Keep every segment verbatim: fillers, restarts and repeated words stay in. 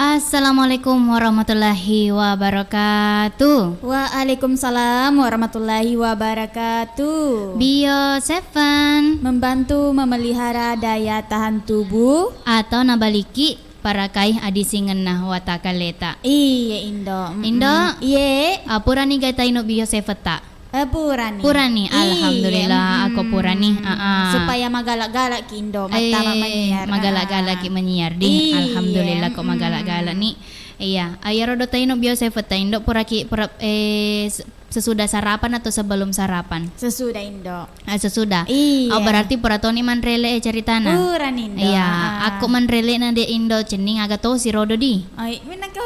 Assalamualaikum warahmatullahi wabarakatuh. Waalaikumsalam warahmatullahi wabarakatuh. Bio Seven. Membantu memelihara daya tahan tubuh. Atau nabaliki parakai adisingenna watakaleta. Iye, Indo. Mm-mm. Indo. Iye. Ah, purani ga taino Bio Seven ta? Eh, purani. Purani, iye, alhamdulillah, mm-mm. Ako purani, ah, ah. Supaya magala-gala ki Indo, mattama menyiar. Magala-gala ki menyiar di. Iye. Alhamdulillah, ko magala-gala ni. Iya, ah, iyaro do taino Bio Seven ta Indo, puraki, pura, eh, s-, sesudah sarapan atau sebelum sarapan? Sesudah, Indo. Ah, sesudah. Iya. Oh, berarti pura toni manrele, eh, ceritana. Purani, Indo. Iya, ah. Ako manrele na de Indo cenning aga to sirodo di. Ai, minangka.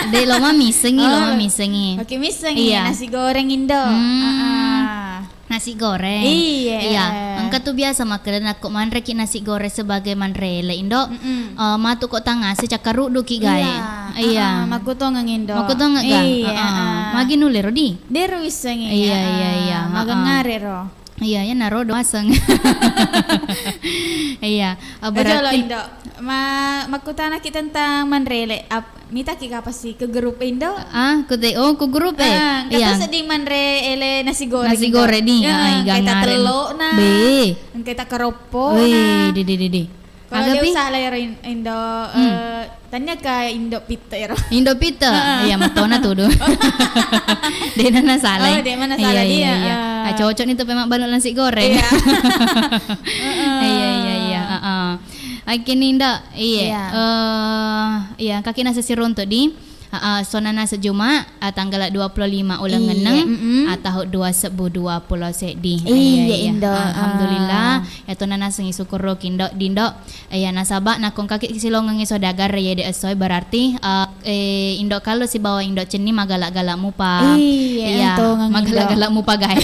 De lo mamissengi, lo mamissengi. Oke, missengi. Iya. Nasi goreng, Indo. Hmm. Ah, ah. Nasi goreng. Iya. Iya. Engka tu biasa makkeda nakko manreki nasi goreng sebagai manrele, Indo. Mm-mm. Eh, matu ko tangase cakkarudduki gae. Iya. Iya. Ah, ah, makkutongeng, Indo. Makkutongeng ga? Iya, ah, ah. Magi nulle ro di? Dero wissengi. Iya, iya, iya. Ah, ah. Magangare ro. Iya, iya, naro do aseng. Iya, ah, berarti Indo. Ma-, makkutanaki tentang manrele. Ap-, mitaki kapasi ke grup Indo? Ah, ku te-, oh, ku grup e? Ah, engka to sedding manre ele nasi goreng, Indo. Nasi goreng ni. Ya, ah, engka ta tello'na. Be. Engka ta karoppona. Wih, di, di, di, di. Kalau aga de pi? Usah lah ya, Indo, eh, tanya ke Indo Pitte ero. Indo Pitte? Heeh. Iya, metona tudu. De na salah. Oh, de na salah dia. Iya, iya, iya. Ah, cocok ni tu pemang balu nasi goreng. Iya. Heeh. Iya, iya, iya. Heeh. Oke ni, Indo. Iya. Iya. Eh, iya, kaki nasi siruntuk di. Heeh, sona nasi Juma, ah, tanggal dua puluh lima uleng enneng, mm-mm. Ah, tahu dua sebbu dua puluh seddi. Iya, iya, Indo. Alhamdulillah. Ah. Iya, tona nasengi syukur ro ki Indo, di Indo. Iya, nasaba nakko engkaki silongengngi saudagar iya de esso e, berarti, eh, eh, Indo Kallo sibawa Indo Cenni magala-gala mupa. Iya, iya, tongeng, Indo. Magala-gala mupa gae.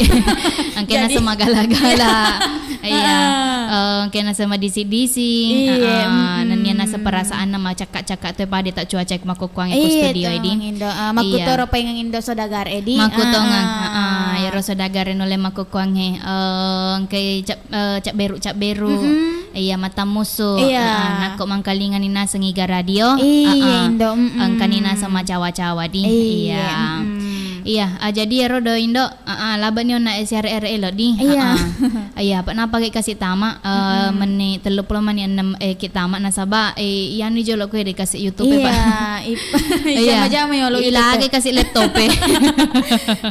Engke nasu magala-gala. Iya. Ah. Eh, engke nasu madisi-disi. Iya, ah, mm-mm. Nennia nasu perasaanna macakka-cakka tu pade tak cuaca makkukkuang e ku studio e di. Iya, tongeng, Indo. Ah, makkutoro paingeng Indo saudagar e di. Makkutongeng. Ah, ah. Ah, iyaro saudagar e nulle makkukkuang e. Eh, engke cap-, eh, cabberu-cabberu. Mm-mm. Iya, matammusu. Iya. Ah, nakko mangkalingani naseng Iga Radio. Iya, ah, ah. Indo. Mm-mm. Engkani naseng macawa-cawa di. Iya, iya. Mm-mm. Iya, ah, jadi ero do Indo, ah, ah, labani onna S R R elo di. Iya. Ah, ah. Iya, apa napa ke kasi tama, eh, mm-mm. Menni tellu pulo mani ennem, eh, ki tama nasaba, eh, iyani jolo ko de kasi YouTube e, Pak. Iya, ip-, iya. Jama-jama yolo YouTube e. Ilage kasi laptop e.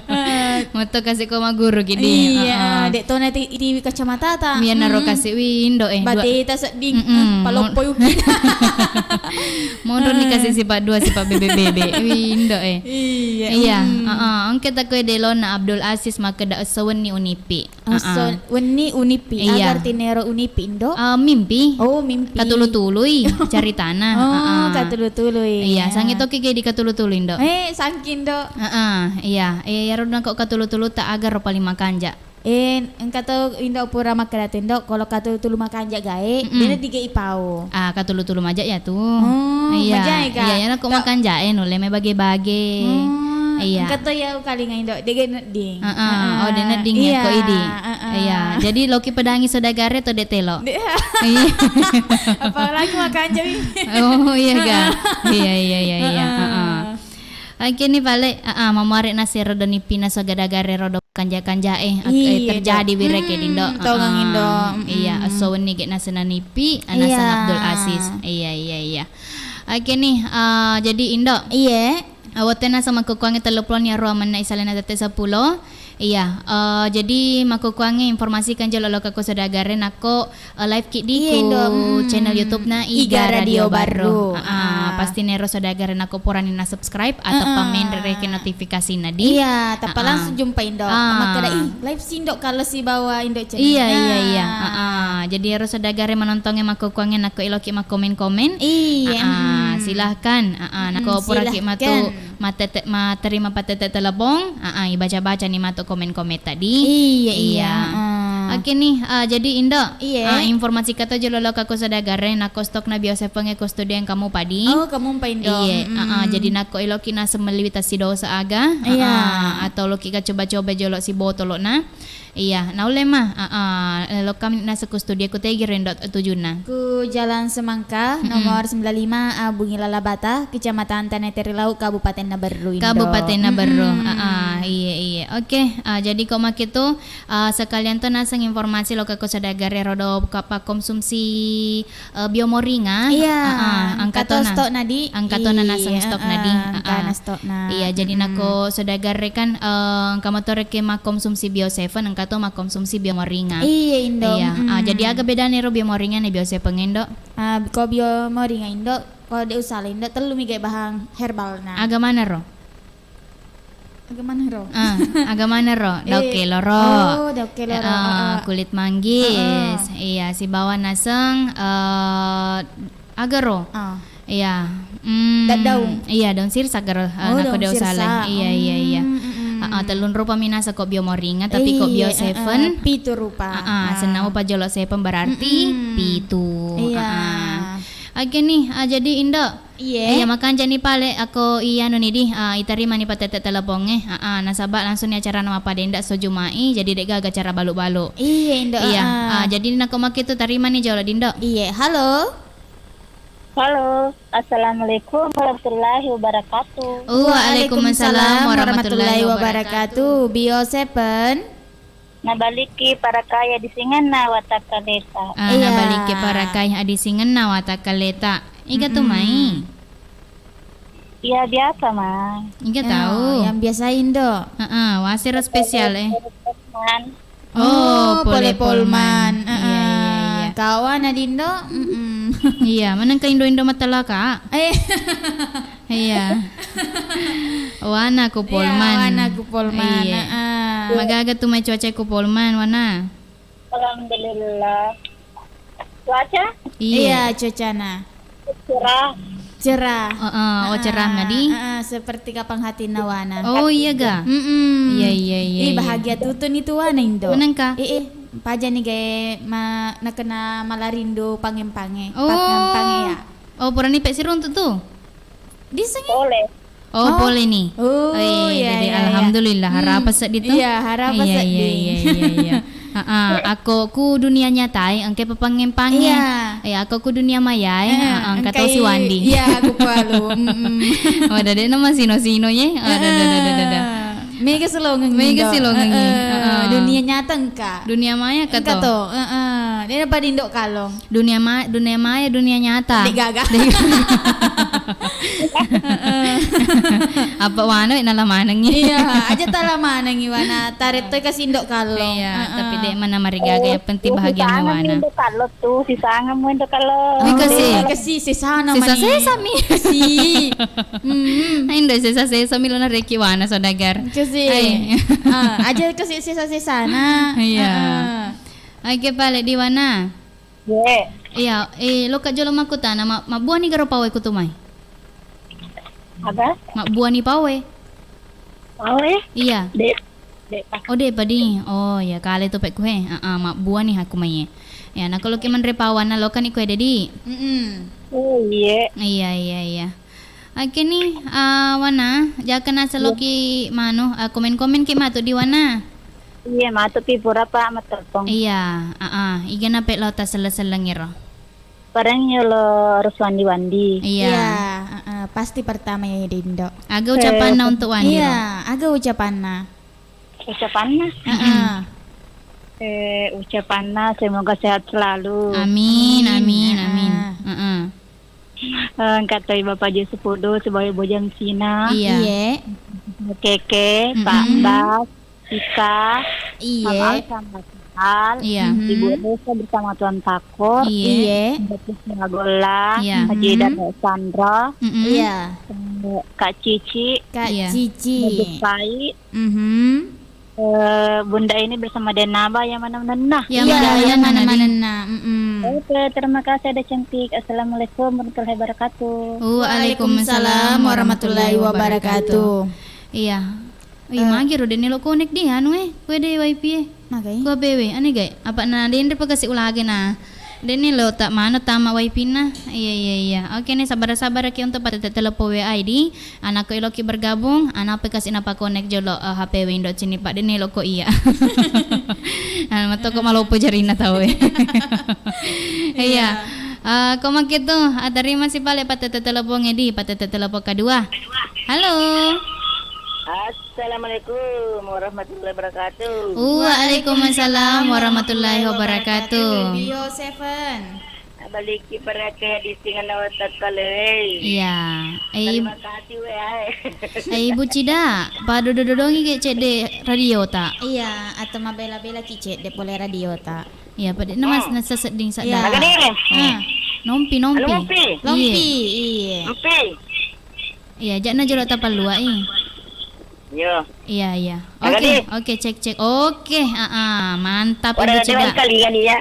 Eh. Metto kasi ko maguru ki di. Iya, ah, ah. De tona ti-, tiwi kacamata ta. Mianaro kasi wi Indo e. Bateta sedding, mm-mm. Paloppoi uki. Monro ni kasi sifat dua, sifat bebe-bebe. Wi Indo e. Iya. Iya, mm. Ah, ah. Engke takoi delona Abdul Aziz makkeda esso wenni unipi. Esso wenni unipi. Iya. Aga artinero unipi, Indo? Eh, mimpi. Oh, mimpi. Katulu-tului caritana. Oh, heeh. Katulu-tului. Iya, sangi toki ge di katulu-tului, Indo. Eh, sangking, Indo. Heeh, iya. Eh, iyaro nako katulu-tulu ta aga ro paling makanja. Eh, engka to Indo pura makkeda tu, Indo, kalau katulu-tulu makanja gae, mm-mm. Dena dige ipau. Ah, katulu-tulu maja ya tu. Oh, iya. Maja ya, Kak? Iya, iya, nako makanja e nulle mai bage-bage. Oh, iya. Engka to ya ukalinga, Indo, dege Ding. Heeh. Heeh. Oh, de' nedding ya, ko idi. Heeh. Iya. Jadi, loki pedangi saudagar e to de' telo? De'. Iya. Apalagi makanja mi. Oh, iya ga? Heeh. Iya, iya, iya, iya. Heeh. Heeh. Oke ni pale, heeh, mamuare nasero doni pina saudagar e rodo kanja-kanja e, ak-, eh, iya, terjadi wireke, Indo. Mm, tongeng, Indo. Heeh. Mm-mm. Iya, esso wenni ge nasena nipi, anaseng Abdul Aziz. Iya. Iya, iya, iya. Oke ni, eh, jadi Indo. Iya. Eh, wettu e naseng makkukkuangnge tellu pulo ni aruwa mennai salena tette seppulo. Iya, eh, jadi makkukkuangnge informasikan jolo lokka ko saudagar e nakko, eh, live ki di ku channel YouTube na Iga Radio Barru. Iya, Indo. Mm-mm. Iga Radio Barru. Ah, ah, pasti nero saudagar e nakko purani na subscribe atau pamenre ke notifikasina di. Iya, tappa langsung jumpa Indo. Ah. Makkeda, "Ih, live si Indo Kallo sibawa Indo Cenni." Iya, iya, iya. Ah, ah. Jadi ero saudagar e manontongnge makkukkuangnge nakko eloki makkomen-komen. Iya, mm. Ah, ah, silahkan. Ah, ah, nakko puraki matu matete-, matterima pattette telepon, ah, ah, ibaca-baca ni matu komen-kometta di. Iya, iya. Iya. Ah. Oke ni, ah, jadi Indo, iye, ah, informasi kato jolo lo kako saudagar e, nako stok na Bio Seven e ko studio yang kamu padi. Oh, kamu pa Indo. Iye, mm-mm, ah, ah, jadi nako eloki naseng melliwi tassidosa aga, iya, ah, ah, atau loki ga coba-coba jolo si botolo na. Iya, naulle ma, ah, ah, lo kami naseng ko studio ku tegi rendo tujunna. Ku Jalan Semangka, mm-mm, nomor sembilan lima A Bungi Lalabata, Kecamatan Tanah Terilau, Kabupaten Naberru, Indo. Kabupaten Naberru, mm-mm, ah, ah, iye, iye. Oke, ah, jadi ko make tu, Ah, sekalian to naseng informasi lo kako saudagar e ro do ka-, pakkonsumsi, eh, bio moringa. Iya, ah, ah, engka to stokna di. Engka to na naseng stok na di. Iya, ah, engka na stokna. Iya, jadi nako saudagar e kan, eh, engka moto rekeng makkonsumsi Bio Seven, engka to makkonsumsi bio moringa. Iya, Indo. Iya, ah, jadi aga bedana ro bio moringa na Bio Seven, Indo? Ah, ko bio moringa, Indo, ko de usala, Indo, tellu mi ga bahang herbalna. Aga maneng ro? Aga maneng ro? Ah, aga maneng ro? Daun keloro. Oh, daun keloro. Ah, ah, kulit manggis. Ah, ah. Iya, sibawa naseng, eh, aga ro? Ah. Iya. Mm, daddaung. Iya, daun sirsak garo, eh, oh, nako daun de usala. Sirsak. Iya, iya, iya. Mm, mm, mm. Ah, ah, tellung rupa mi naseng ko bio moringa, tapi ko Bio Seven, eh, eh, pitu rupa. Ah, ah, senna upa jolo Seven berarti pitu. Iya. Ah, ah. Oke ni, ah, jadi Indo, Iye. Iya, makancani pale akko iyanu ni di, ah, itarimani patette telepongnge. Ah, ah, nasaba langsung ni acarana mappadendaq so Juma'i, jadi deq gaga acara balu-balu. Iye, Indo, iya, ah, ah, jadi nako makke tu tarimani jolo di, Indo. Iye, halo. Halo, assalamualaikum warahmatullahi wabarakatuh. Waalaikumsalam warahmatullahi wabarakatuh. Bio Seven. Nabalikki parakaya disingenna watakkaleta. Ah, iya. Nabalikki parakaya disingenna watakkaleta. Iga tu mai? Iya, biasa, Mang. Iga tau? Yang biasa, Indo. Heeh, wasero spesial, eh. Pole-poleman. Oh, pole-poleman. Heeh. Iya, iya, iya. Kawana di Indo? Mm-mm. Iya, manengka Indo-Indo mattelaka? Eh. Iya. Wana ku Polman. Iya, wana ku Polman. Iya. Heeh. Magaga tu mai cuaca ku Polman, wana? Alhamdulillah. Cuaca? Iya. Iya, cuacana. Cerah. Cerah. Heeh, oh, cerah, Madi? Heeh, seperti kapang hatinna wana. Oh, iya ga? Mm-mm. Iya, iya, iya, iya. Ih, bahagia tutu ni tu wana, Indo. Manengka? Eh, eh, paja ni gae ma-, nakena malarindu pangempange. Oh. Pangempange ya. Oh, purani pek siruntu tu? Disengi? Boleh. Oh, pole ni. Oh, iya, iya, iya. Alhamdulillah, harapa seddi tu. Iya, harapa seddi. Iya, iya, iya, iya. Heeh, akko ku dunia nyatae engka papangempange. Iya. Iya, akko ku dunia mayae, heeh, engka tau siwandi. Iya, aku palu. Mm-mm. Wadah, de' nama sino-sino ye. Wadah, dah, dah, dah, dah, dah. Mega selongengi. Mega selongengi. Heeh. Dunia nyata engka. Dunia maya engka to. Heeh. De' napa dindo kalong. Dunia ma-, dunia maya, dunia nyata. De' gaga. De' gaga. Apa wana nala manengi. Iya, aja tala manengi wana. Tarettoi kasi indo kalo. Iya, tapi de' mana marigaga, yang penting bahagia mi wana. Indo kalo tu, sisangeng indo kalo. Wih, kasi. Kasi, sisana mani. Sisa-sisa mi. Kasi. Hmm. Indo sisa-sisa mi lo na reki wana saudagar. Kasi. Ah, aja kasi sisa-sisana. Iya. Heeh. Oke, pale di wana. Ye. Iya, eh, loka jolo makkutana, ma-, mabbuani garo pawe kutu mai? Aga? Mabbuani pawe? Pawe? Iya. De', de' pa. Oh, de' pa di. Oh, iya, kale tu pekku he. Heeh, mabbuani aku mai ye. Ya, nako loki menre pawana lokani kue dedi. Mm-mm. Oh, iye. Iya, iya, iya. Oke ni, ah, wana, jaka naseng loki manu, ah, komen-komen ki matu di wana. Iya, matu pi pura pa mattelepong. Iya, ah, ah. Iga nape lo taselleng-selleng iro. Pareng yolo harus wandi-wandi. Iya. Iya, ah, ah. Pasti pertama ya di indo. Aga ucapanna untuk wandi ro? Iya, aga ucapanna? Ucapanna? Ah, ah. Eh, ucapanna semoga sehat selalu. Amin, amin, amin. Ah, ah. Heeh. Eh, engka toi Bapak Jesu Podo, sibawa Bojang Sina. Iya. Iye. Keke, mm-mm. Pak Bas, Ika, iye. Mam Al sama Al, iya. Mhm. Ibu Rosa bersama Tuan Takor, iye. Iye. Mbak Kusma Golla, iya. Haji, mhm. Dada Sandra, mm-mm. Iya. Eh, Kak Cici, Kak, iya. Cici. Mbak Pai, mhm. Eh, Bunda ini bersama Denaba yang mana-mana. Iya, yang mana-mana. Mm-mm. Oke, terima kasih, Ade cantik. Assalamualaikum warahmatullahi wabarakatuh. Waalaikumsalam warahmatullahi wabarakatuh. Iya. Ih, eh. Magi ro dene lo konek di anu e, kue de wifi e. Magai? Ku H P W, ane gai? Apa na denre pa kasi ulage na. Denne lo tak mano tama wifi na. Iya, iya, iya. Oke nih, sabar-sabar ki untuk patete telepon W A di. Anakku eloki bergabung, anak pe kasi napa connect jolo, eh, H P W Indo cini Pak, denne lo ko iya. Ah, matoko malopo jarina tau e. Iya. Iya. Eh, ko makitu, ah, terima si pale patete telepon edi, patete telepon kedua. Halo. Assalamualaikum warahmatullahi wabarakatuh. Waalaikumsalam warahmatullahi wabarakatuh. Bio Seven. Abaliki parake di singa na watakkalei. Iya. Eh, terima kasih, W A. Eh, Ibu Cida, padodo-dodongi ke cedde radio ta? Iya, atau mabela-bela ki cedde pole radio ta. Iya, pada nama. Hmm. Nasa sedding sadda. Iya. Magani? Oh. Hmm. Nompi, nompi. Anu, nompi? Iya. Nompi, iya. Nompi. Iya, jakna jolo tapalluai. Iya. Iya, iya. Oke, oke, cek, cek. Oke, ah, ah, mantap, Ibu Cida. Kalian iya.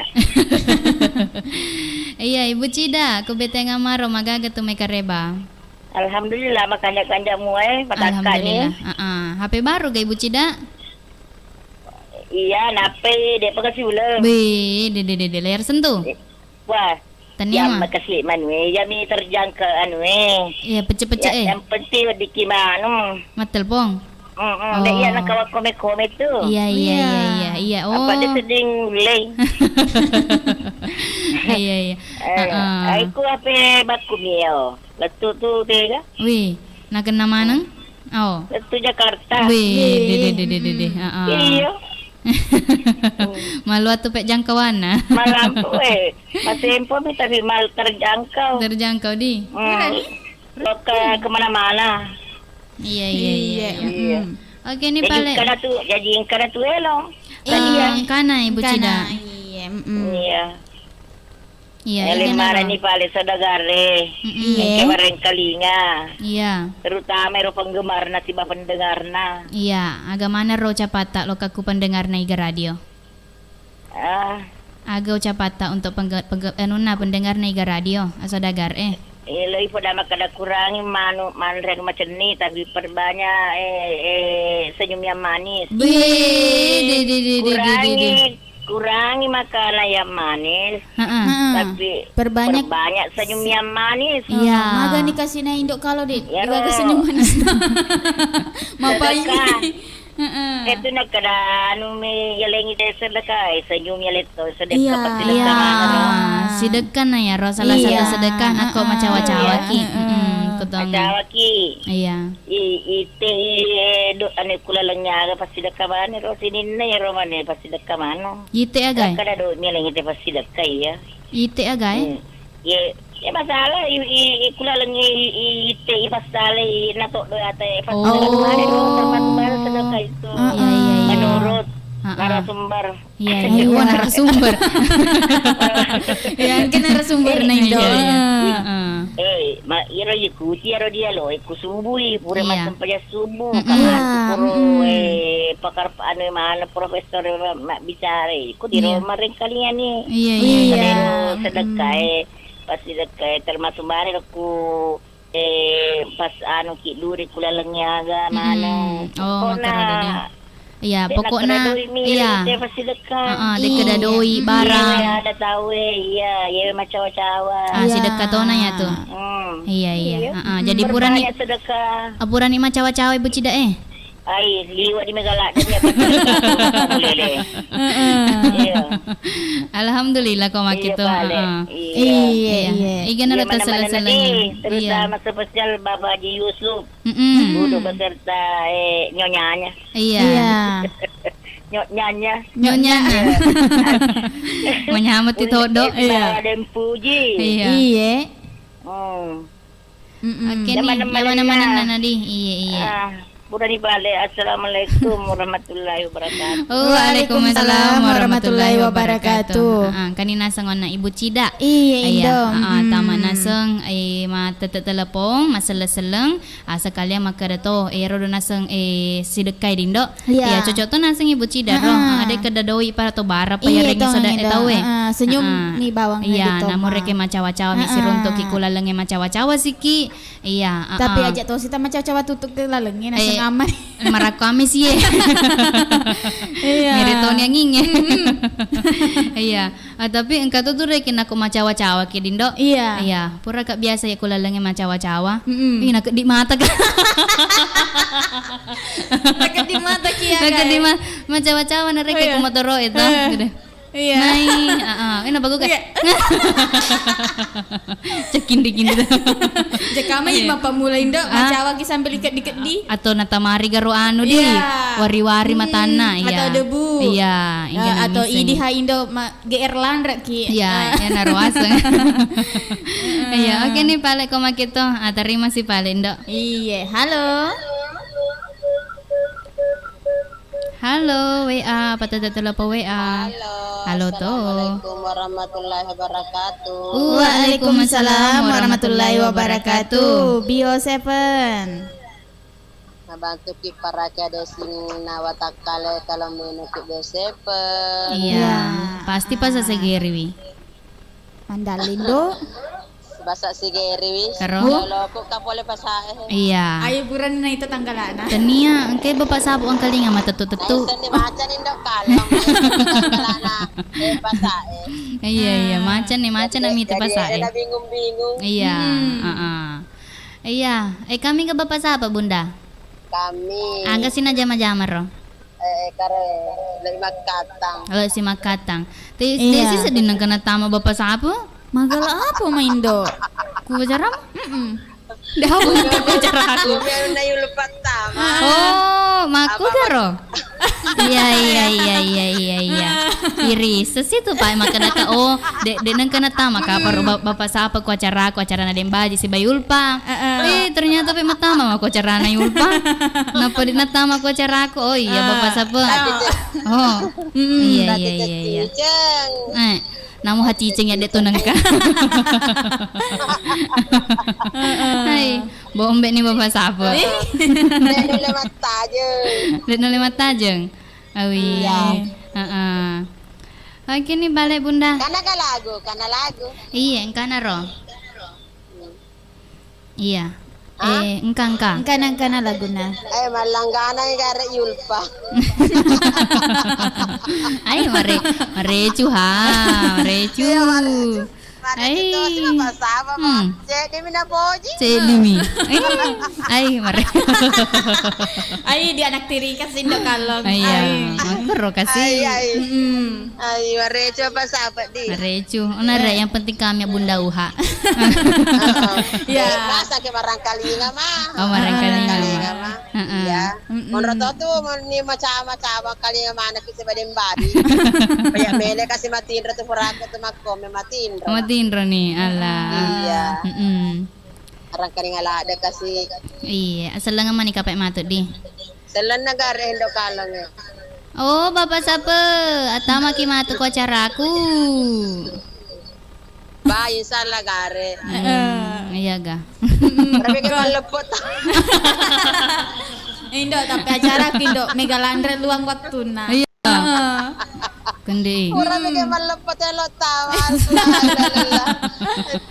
Iya, Ibu Cida, ku beteng amaro magaga tu mai kareba. Alhamdulillah, makanja-kanja mua, eh, patakka ni. Alhamdulillah. Ah, ah. H P baru ga, Ibu Cida? Iya, nape, de pa kasi uleng. Wih, de, de, de, de, layar sentuh. Wah, tania yang ma makasih manu e, ya mi terjangkau anu e. Iya, pecah-pecah ya, eh. Yang penting diki manu. Mattelpong. Mm-mm, oh. Iya, nak kawak kome-kome tu. Iya, iya, iya, iya, iya. Oh. Apa dia seding lei? Iya, iya. Eh, aku apa bakku mio. Lettu tu tega. Wih, nak kena maneng? Oh. Lettu Jakarta. Wih, de, de, de, de, de, de. Heeh. Iya. Malu atu pe jangkauanna. Malampu, eh. Matempo mi tapi mal terjangkau. Terjangkau di. Hmm. Lo ke kemana-mana. Iya, iya, iya, iya. Iya. Mm. Oke, ini jadi pale. Engkana tu, jadi engkana tu elo. Iya, engkana, Ibu Cida. Iya, mm. Iya. Iya, iya, mana ni pale saudagare. Mm-mm. Iya. Engke barengkalinga. Iya. Terutama ero penggemarna tiba pendengarna. Iya, aga maneng ro ucapatta lokka ku pendengarna Iga Radio? Ah. Aga ucapatta untuk pengge-, pengge-, anunna pendengarna Iga Radio, saudagar, eh. Eh, loi poda makkeda kurangi manu manre anu macenni, tapi perbanyak, eh, eh, senyum yang manis. Wih, di, di, di, di, di, di, di. Kurangi, kurangi makanan yang manis, heeh, tapi perbanyak, perbanyak senyum yang manis. Iya. Maga ni kasih na indok kalau di, iya, digaga senyum manis. Mapai. Sedekah. Heeh. Itu nak kada anu mi yalengi te sedekah, eh, senyum ya leto sedekah. Iya. Pasti sedekah mana, ro? Iya. Sidekah na ya, ro, salah satu sedekah, nako macawa-cawa ki. Iya. Mm-mm, kutong. Macawa ki. Iya. I, ite, i, do, ane kula lengnyaga pasti dekka mane ro sininna ero mane pasti dekka mano. Ite aga e? Kada do mieleng ite pasti dekka iya. Ite aga e? Hmm. Ye, ye masalah i, i, i kula lengngi i, i, ite i pasale i na to do ate pasti dekka mane ro termasuk baru sedekah itu. Iya, iya, iya. Menurut narasumber. Iya, iya. Wah, narasumber. Iya, engke narasumber na Indo. Iya, iya. Heeh. Eh, ma-, iyaro ikuti iyaro dia lo, eh, ku subui, pura massempajang subuh, kamu pura, eh, pakar, anu, mana, profesor, eh, mabbicara, eh, ku di Roma rengkalingan ni. Iya, iya, iya. Sedekah, eh, pas sedekah, eh, termasuk mari ku Eh, pas anu ki duri kulalengngi aga maneng. Oh, pokokna makkeda deh. Iya, pokokna, iya. Pasti dekka. Heeh, dekke dadoi barang. Iya, ada tau e, iya, iya, macawa-cawa. Ah, iya. Sidekka tona ya tu. Hmm. Iya, iya. Iya. Heeh, jadi purani, purani macawa-cawa Ibu Cida e. Ai, liwa di Megaladde ni apa tu? Lele. Heeh. Iya. Alhamdulillah ko makitu. Iya, pale. Heeh. Iya. Iya, iya. Iga naro tasala-salangi. Iya. Terutama spesial Bapak Haji Yusuf. Mm-mm. Budu beserta, eh, nyonyanya. Iya. Iya. Nyonyanya. Nyonyanya. Manyameti todo. Iya. Ada yang puji. Iya. Iya. Hmm. Mm-mm. Oke nih, mana-mana nana di. Iya, iya. Ah, pura di bale. Assalamualaikum warahmatullahi wabarakatuh. Waalaikumsalam warahmatullahi wabarakatuh. Ah, kani naseng onna Ibu Cida. Iya, Indo. Ah, tama naseng, eh, ma tete telepon, maselleng-selleng. Ah, sekalian makkeda to, eh, rodo naseng, eh, sidekkai dindo. Iya. Iya, cocok to naseng Ibu Cida ro. Heeh. Ada keda doi para to bara pa. Iya, yarengi soda e tau e. Heeh, senyum ni bawang. Iya, namun reke macawa-cawa mi siruntuk ki kulalengnge macawa-cawa siki. Iya, tapi aja to sita macawa-cawa tutuk ke lalengnya naseng aman. Marakko ame sie. Iya. Miritoni angingnge. Mm-mm. Iya. Ah, tapi engka tu tu rekeng nako macawa-cawa ki, Dindo. Iya. Iya, pura ka biasa ya ku lalengnge macawa-cawa. Mm-mm. Ih, nakeddi mata ka. Nakeddi mata ki ya, nakeddi ma-, macawa-cawa na rekeng ku motoro e to. Iya. Gitu. Iya. Nai, heeh. Eh, nabagu ka? Iya. Cekindi-kindi. Jekama i mappamula, Indo, macawa ki sambil ikeddi-keddi. Atau natamari garo anu di, wari-wari matanna, iya. Atau debu. Iya, atau idi ha, Indo, ma-, G R lanre ki. Iya, iya, naro aseng. Iya, oke nih, pale ko maketo. Ah, terima sih pale, Indo. Iya, halo. Halo, W A, apa tata telepon W A? Halo, halo, to. Assalamualaikum warahmatullahi wabarakatuh. Waalaikumsalam warahmatullahi wabarakatuh. Bio Seven. Nabantuki parake adesing nawatakkale kalau menuki Bio Seven. Iya, pasti pas segeriwi. Mandalling, Do. Basa sigeriwi. Ero? Loloku ka pole pasae. Iya. Ayo buranna itu tanggalana. Tenia, engke bapak sapu angkalinga matettu-tettu. Ayo, teni maca ni, Ndok, kalong. Tanggalana. Eh, pasae. Iya, iya, maca ni, maca na mita pasae. Jadi, jadi bingung-bingung. Iya, heeh. Iya, eh, kami ke bapak siapa, Bunda? Kami. Angga sina jama-jama ro. Eh, kare, lebbi makkatang. Lebbi makkatang. Te, iya. Desi seddi nengka natama bapak sapu? Magala apa, Maindo? Ku acara? Mm-mm. Dah apa untuk acara aku? Aku biar na yulu pertama. Oh, maku karo. Iya, iya, iya, iya, iya, iya. Iri, sesi tu, Pak, maka data, oh, de, de nengka natama ka, baru ba-, bapak siapa ku acara aku, acara na dembaji si Bayulpa. Heeh. Eh, ternyata pe matama mako acarana Yulpa. Napa de natama ku acara aku? Oh iya, bapak siapa? Oh. Mm-mm. Iya, iya, iya, iya. Eh, namu haciceng ya de tu nengka. Heeh. Hai, bombe ni bapak siapa? Eh. De nulle mattajeng. De nulle mattajeng. Awi. Iya. Heeh. Oke nih, balik, Bunda. Kana ka lagu, kana lagu. Iya, engkana ro. Iya. Ah? Eh, engka, engka. Engkana, engkana laguna. Eh, mallanggana gare Yulpa. Ai, mare, marecu ha, marecu. Iya, marecu. Marecu to, si bapak siapa, Pak? Hmm. Cedde mi napoji. Cedde mi. Eh, ai, mare. Ai, di anak tiri kasi Indo Kalong. Iya, ai. Makero kasi. Ai, ai. Mm-mm. Ai, marecu apa siapa, di? Marecu. Ona re, yang penting kami Bunda Uha. Heeh. Iya. Masa ke marangkalinga, Ma. Oh, marangkalinga, Ma. Marangkalinga, Ma. Heeh. Iya. Mm-mm. Monro to tu, mon ni macama-cama kalinga mana ki sebadeng babi. Banyak mele kasi matinro tu, purako tu makkome matinro. Matinro ni, Allah. Iya. Mm-mm. Marangkalinga ladde kasi. Iya, asellenga mani kape matu di. Sellenna gare Indo Kalong e. Oh, Bapak Sape, attamaki matu ko acaraku. Ba, insya Allah gare. Hmm, iya ga. Tapi kan lepot. Indo, tapi acaraku Indo, mega lanre luang waktunna. Iya. Heeh. Kendi. Pura mega mallepet elo tawa.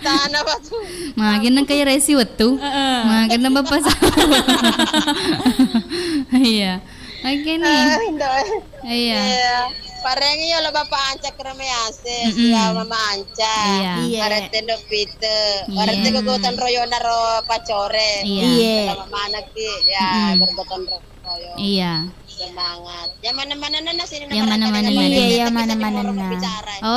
Tana batu. Makin nang kaya resi wettu. Heeh. Makin nang bapak sa-, iya. Oke nih. Ah, Indo. Iya. Iya. Parengi ya lo Bapak Anca Kereme Ase, mm-mm, siwa Mama Anca. Iya. Iya. Parette Ndo Pite. Iya. Parette gotong royona ro Pacore. Iya. Iya. Selamat manaki ya, mm-mm, bergotong royong. Iya. Semangat. Ya mana-mana nana sini. Ya mana-mana nana. Iya, ya mana-mana nana.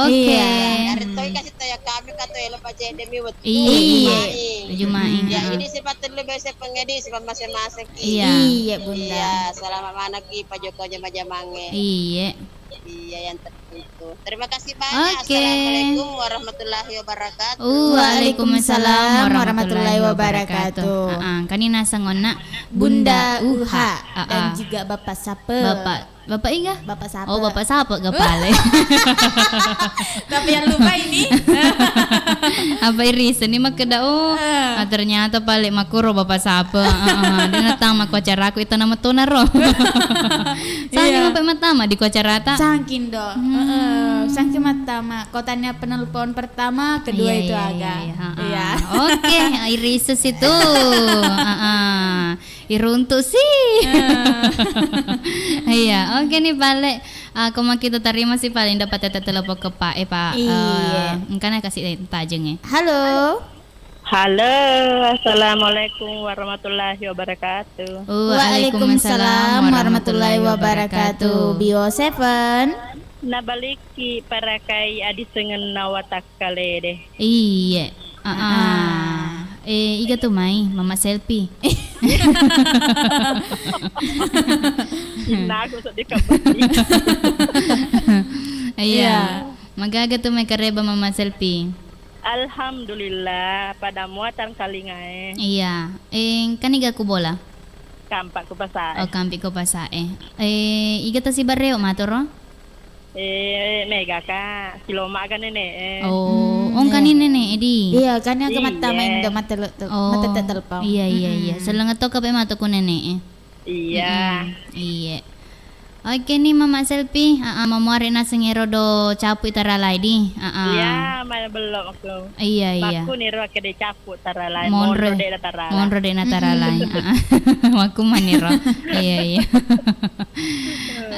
Oke. Iya. Dari toi kasih tahu ya kami kata ya lo Pace demi wettu. Iya. Iya. Jumai. Ya, ini sifat telu biasa pengedi, sifat masing-masing. Iya. Iya, Bunda. Iya, selamat manaki Pak Joko jama-jamange. Iya. Iya, yang tertentu. Terima kasih banyak. Oke. Assalamualaikum warahmatullahi wabarakatuh. Waalaikumsalam warahmatullahi wabarakatuh. Heeh, kani naseng onna Bunda Uha. Heeh. Dan juga Bapak Sape. Bapak, Bapak Iga? Bapak Sape. Oh, Bapak Sape ga pale. Tapi yang lupa ini. Apa iriseng ni makkeda, oh, ah, ternyata pale makkuro Bapak Sape. Heeh, de' nattama ko acaraku, itu nama tona ro. Sangking apa mattama di ko acarata? Sangking do. Hmm. Heeh, sangking mattama. Ko tania penelpon pertama, kedua itu aga. Iya, iya, iya. Heeh. Iya. Oke, iriseng situ. Heeh. Iruntu si. Ah. Iya, oke ni pale. Ah, ko makkito tarima si pale, nda patete telepon ke Pak, eh, Pak. Iya. Eh, engkana kasih tajeng, eh. Halo. Halo, assalamualaikum warahmatullahi wabarakatuh. Waalaikumsalam warahmatullahi wabarakatuh. Bio Seven. Nabalikki parakai adisengenna watak kalede. Iye. Ah, ah. Eh, iga tu mai, Mama Selfie. Cinnaku sedih kabar. Iya. Iya. Magaga tu mai kareba Mama Selfie. Alhamdulillah, pada muatan kalingae. Iya. Eh, kan iga ku bola? Kampak ku pasae. Oh, kampi ku pasae. Eh, iga tasi bareo matoro? Eh, mega ka, siloma aga nene e. Oh, hmm, ongkani nene e di. Iya, kan aga mattama indo matelo-, oh, matete telepon. Iya, iya, iya. Mm-mm. Sellenga to kape mato ku nene e. Iya. Mm-mm. Iya. Oke ni Mama Selfie, aa, mamuare naseng ero do capu i taralai di. Aa. Iya, mana belum aku. Iya, iya. Makkuniro kede capu taralai, monro, monro de' nataralai. Monro de' nataralai. Mm-mm. Aa. Makkumaniro. Iya, iya.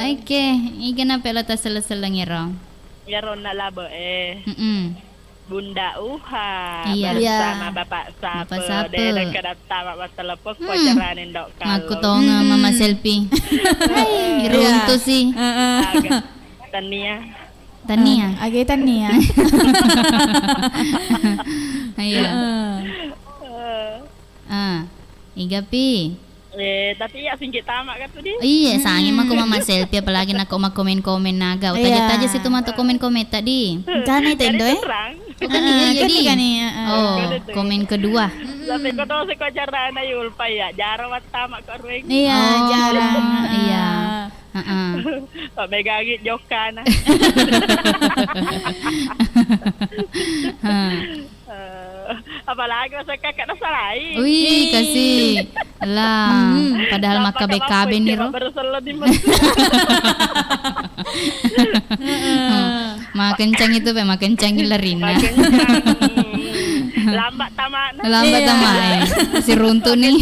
Oke, iga nape lo taselleng-selleng iro? Iyaro na labe e. Mm-mm. Bunda Uha, iya, bersama Bapak Sape. Bapak Sape. Dere kada tama mattelepon ko acarane ndok kalo. Makkutonga Mama Selfie. Hai, runtu si. Heeh. Aga. Tania. Tania. Ah, age Tania. Iya. Heeh. Ah, iga pi? Eh, tapi iya singki tama ka tu di. Iya, sangi mako Mama Selfie, apalagi nako makkomen-komen naga. Iya. Taja-taja situ mato komen-komen tadi. Kan itu indo e? Bukan iya, jadi. Kan iya, heeh. Oh, komen kedua. Tapi ko to seko acarana Yulpa ya, jaro wattama ko rueng. Iya, oh, jaro. Iya. Heeh. Pak Megagi jokana. Heeh. Eh, apalagi masa kakak nasalai. Wih, kasih. Lah, padahal maka B K B niro. Baru selo di mesu. Hmm. Makencang itu, Pak, makencang lerinna. Makencang. Lambat tamana. Lambat tamana. Iya. Si runtu nih.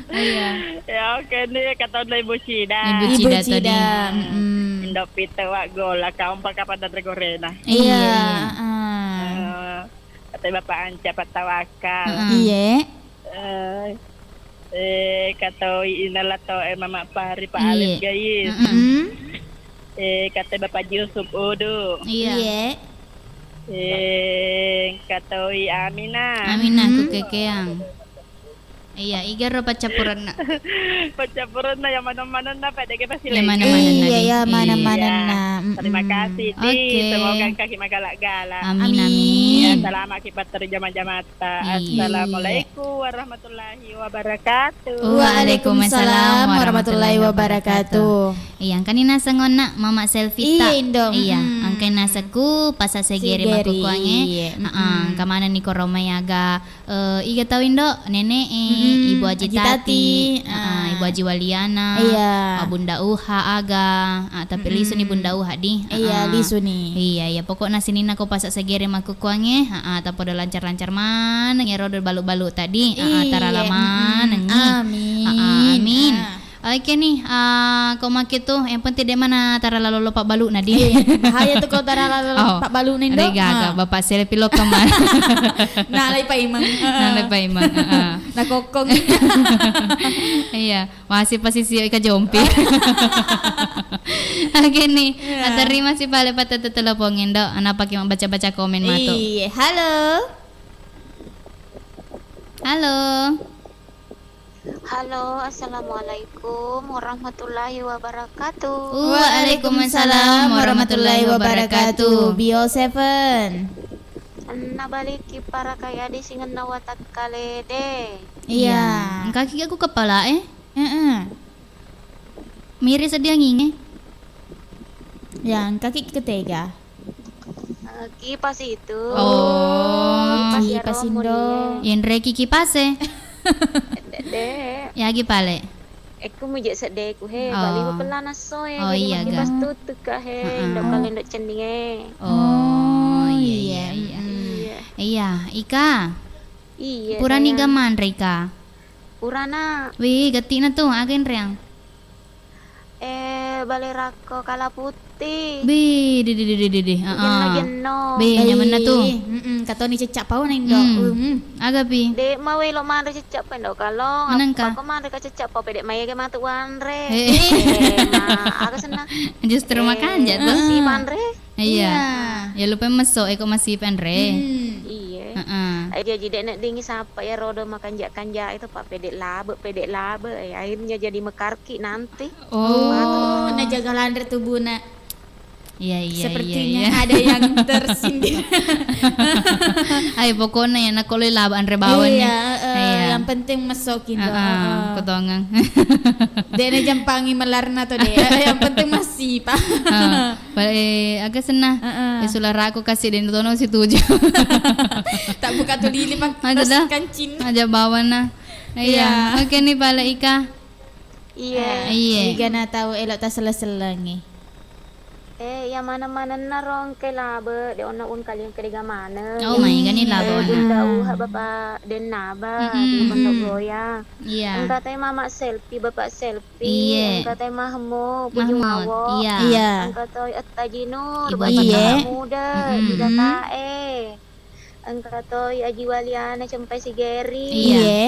Iya. Ya, oke, ini kata Ibu Cida. Ibu Cida tadi. Mm-mm. Indo pite wa gola, kaum paka pada regorena. Iya, iya. Heeh. Kata Bapak Anca Patawaka. Heeh. Iya. Eh, eh, katoi inala to, eh, Mama Pari, Pak Alif Gayis. Mm-mm. Eh, kata Bapak Yusuf Udu. Iya. Iya. Eh, katoi Aminah. Aminah, mm-mm, ku kekeang. Iya, iga ro paccappurenna. Paccappurenna ya maneng-manenna, Pak, dege pasti. Ya maneng-manenna. Iya, di. Ya maneng-manenna. Iya. Mm-mm. Terima kasih, di. Oke. Semoga engka ki magala-gala. Amin, amin. Amin. Ya, salama ki patteri jama-jamata. Iya. Assalamualaikum warahmatullahi wabarakatuh. Waalaikumsalam warahmatullahi wabarakatuh. Iya, engkani naseng onna Mama Selfie ta. Iya, Indo. Iya, mm-mm, engkani naseng ku Pasa Segere. Segere, makkukuangnge. Iya. Heeh, mm-mm, engka manenni koromai aga Eh, iga tau indo, nenek e, mm-mm, Ibu Haji Tati, ah, Ibu Haji Waliana, iya, ah, Bunda Uha aga, ah, tapi lisu ni Bunda Uha di. Iya, ah, lisu ni. Iya, iya, pokokna sininna ko Pasa Segere makkukuangnge, ah, ah, tapodo lancar-lancar maneng ero do balu-balu tadi, ah, ah, tarala maneng ni. Amin. Ah, ah, amin. Ah. Oke nih, eh, ko make tu, yang penting de' mana tarala lolo pabbalu na di. Iya, bahaya tu ko tarala lolo pabbalu na indo. Rigaga, ah, Bapak Selfie lo kemana? Nalai paimeng. Nalai paimeng, heeh. Na kokong. Iya, masih pasisi ika jompi. Oke nih, iya, terima kasih pale patete telepon indo. Anapa ki baca-baca komen matu. Iya, halo. Halo. Halo, assalamualaikum warahmatullahi wabarakatuh. Waalaikumsalam warahmatullahi wabarakatuh. Bio Seven. Nabalikki parakai adisingenna watakkalede. Iya. Iya. Engkaki aku kepala e? Heeh. Miri seddi angingnge. Ya, engkaki ketega. Eh, kipas itu. Oh. Kipas, kipas ya, Indo. Romo dia. Yenreki kipase. Dek, dek. Yagi pale. Ekku muje seddeku he, bali. Oh. Pelana soe, oh, jadi iya, ga. Kipas tutuka he, heeh. Ndok kalendo cenninge. Oh, iya, iya, iya. Mm-mm. Iya. Iya, Ika. Iya, purani sayang. Ga manre, Ika? Purana. Wih, gattina tu, aga enreang? Eh, bale rakko kala putih. Wih, di, di, di. Heeh. Jenno-jenno. Wih, nyamenna tu. Mm-mm, katoni cecca pauna, Indo. Hmm. Mm. Aga pi? Dek mau elo manre cecca pa, Indo, kalong. Manengka? Apa ko manre ka cecca pa, pede mai ga matu wanre. Eh. Eh, ma, aga senna? Justru eh, makanja tu. Masih manre. Iya. Iya. Ya lupa meso, eh, kok masih penre. Hmm. Iya. Heeh. Aja jadi nek dingi sapa ya rodo makanja-kanja itu, Pak, pede labe, pede labe. Eh, akhirnya jadi mekarki nanti. Oh. Najaga lanre tubuna. Iya, iya, iya, sepertinya iya. Ada yang tersindir. Ayo, pokoknya ya, nak kalau laba anre bawang nih. Iya, eh, iya. Yang penting mesokin. Heeh, heeh. Kotongeng. Dia jampangi melarna tuh deh. Yang penting masih, Pak. Heeh. Pale, eh, aga senna. Heeh. Eh, sulara aku kasih den tono setuju. Tak buka tu lili, Pak. Aja dah. Kancing. Aja bawa nah. Iya. Iya. Oke nih, pale Ika. Iya. Eh, iya. Igana tau elo taselleng-sellengi. Eh, iya maneng-manenna rongke labe, de onna wengkali engka dega maneng. Oh, maigani labe. Eh, Bunda Uha, Bapak Dennaba, mm-mm, di Pondok Goyang. Iya. Engka te Mama Selfie, Bapak Selfie. Iye. Engka te Mahmud, Buju Mahmud, Mawo. Iya. Iya. Engka toi Etta Jinur, Ibu Bapak Iye. Muda, mm-mm, di Datae. Engka toi Aji Waliana Cempai Sigeri. Iya. Iya.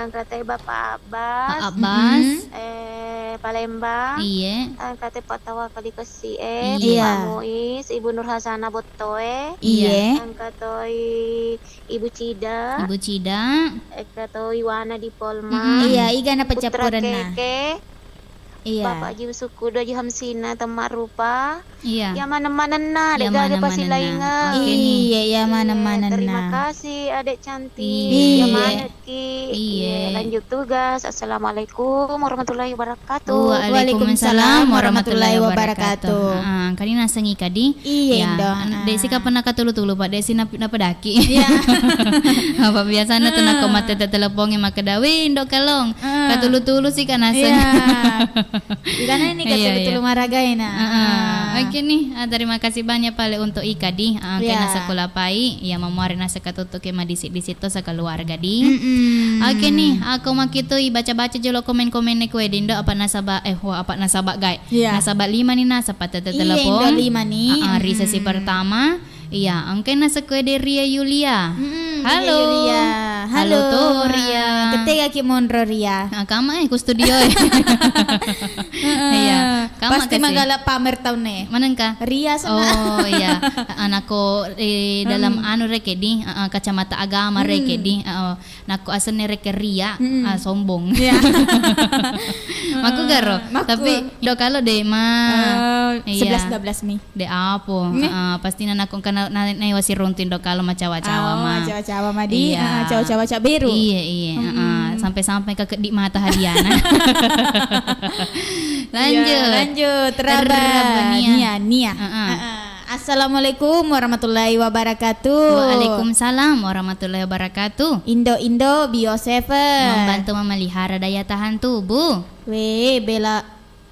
Engka toi Bapak Abbas. Pak Abbas. Mm-mm. Eh, Palembang. Iya. Engka toi Pak Tawakal di Kesi e, iya. Pak Muiz, Ibu Nur Hasanah Bottoe. Iya. Engka toi Ibu Cida. Ibu Cida. Engka toi Wana di Polma. Mm-mm. Iya, igana Putra peccappurenna. Keke. Iya. Bapak Haji Usukkudu, Haji Hamsina, Temma Rupa. Iya. Iya maneng-manenna, iya, dek gaga maneng-manenna. Pasilaingeng. Oke nih. Iya, iya maneng-manenna. Iya, terima kasih, Adek cantik. Iya. Iya manekki. Iya. Iya, lanjut tugas. Assalamualaikum warahmatullahi wabarakatuh. Waalaikumsalam warahmatullahi wabarakatuh. Ah, kali nasengi kadi. Iya, ya, Indo. An-, dek sika pernah katulu-tulu, Pak, dek sina napedaki. Iya. Apa biasana tu nako mate te teleponge makkeda, "Weh, Indo Kalong, katulu-tulu sika naseng." Iya. Igana ini katulu-tulu maragae na. Heeh. Ah. Oke nih, ah, terima kasih banyak pale untuk Ika di. Ah, oke, iya. Nasa kulapai, ya mamuare nasa katuttuke madisi-disi to sekeluarga di. Mm-mm. Oke nih, aku makitu ibaca-baca jolo komen-komenne kue di Indo, apa nasaba, eh, wah, apa nasaba gae. Iya. Nasaba lima nih, nasaba tete telepon. Iya, Indo, lima nih. Ah, ah, ri sesi pertama. Iya, engkaina sekue de Ria Yulia. Mm-mm, halo. Ria Yulia. Halo. Halo to, Ria. Ketegaki monro, Ria. Ah, kama, eh, ku studio, eh. Heeh. Iya. Kama pasti kasi. Magala pamer taunne. Manengka? Ria sana. Oh, iya. Anakku, eh, dalam anu reke di, eh, eh, kacamata agama reke di, eh, eh. Nakko asenna rekeng Ria, mm-mm, ah, sombong. Iya. Makkugaro. Makku. Tapi, do kalo de ma. Eh, iya. Sebelas dua belas mi. De apo. Nge. Ah, pasti na nakko kana na, na, na wasi runting do kalo macawa-cawa ma. Oh, macawa-cawa ma di. Iya. Ah, cawa-cawa ca beru. Iya, iya. Mm-mm. Ah, sampai-sampai ke kedip mata hadiana. Lanjut. Iya, lanjut. Teraba. Teraba Nia. Nia, Nia. Ah, ah. Ah, ah. Assalamualaikum warahmatullahi wabarakatuh. Waalaikumsalam warahmatullahi wabarakatuh. Indo-indo Bio Seven. Membantu memelihara daya tahan tubuh. Weh, bela,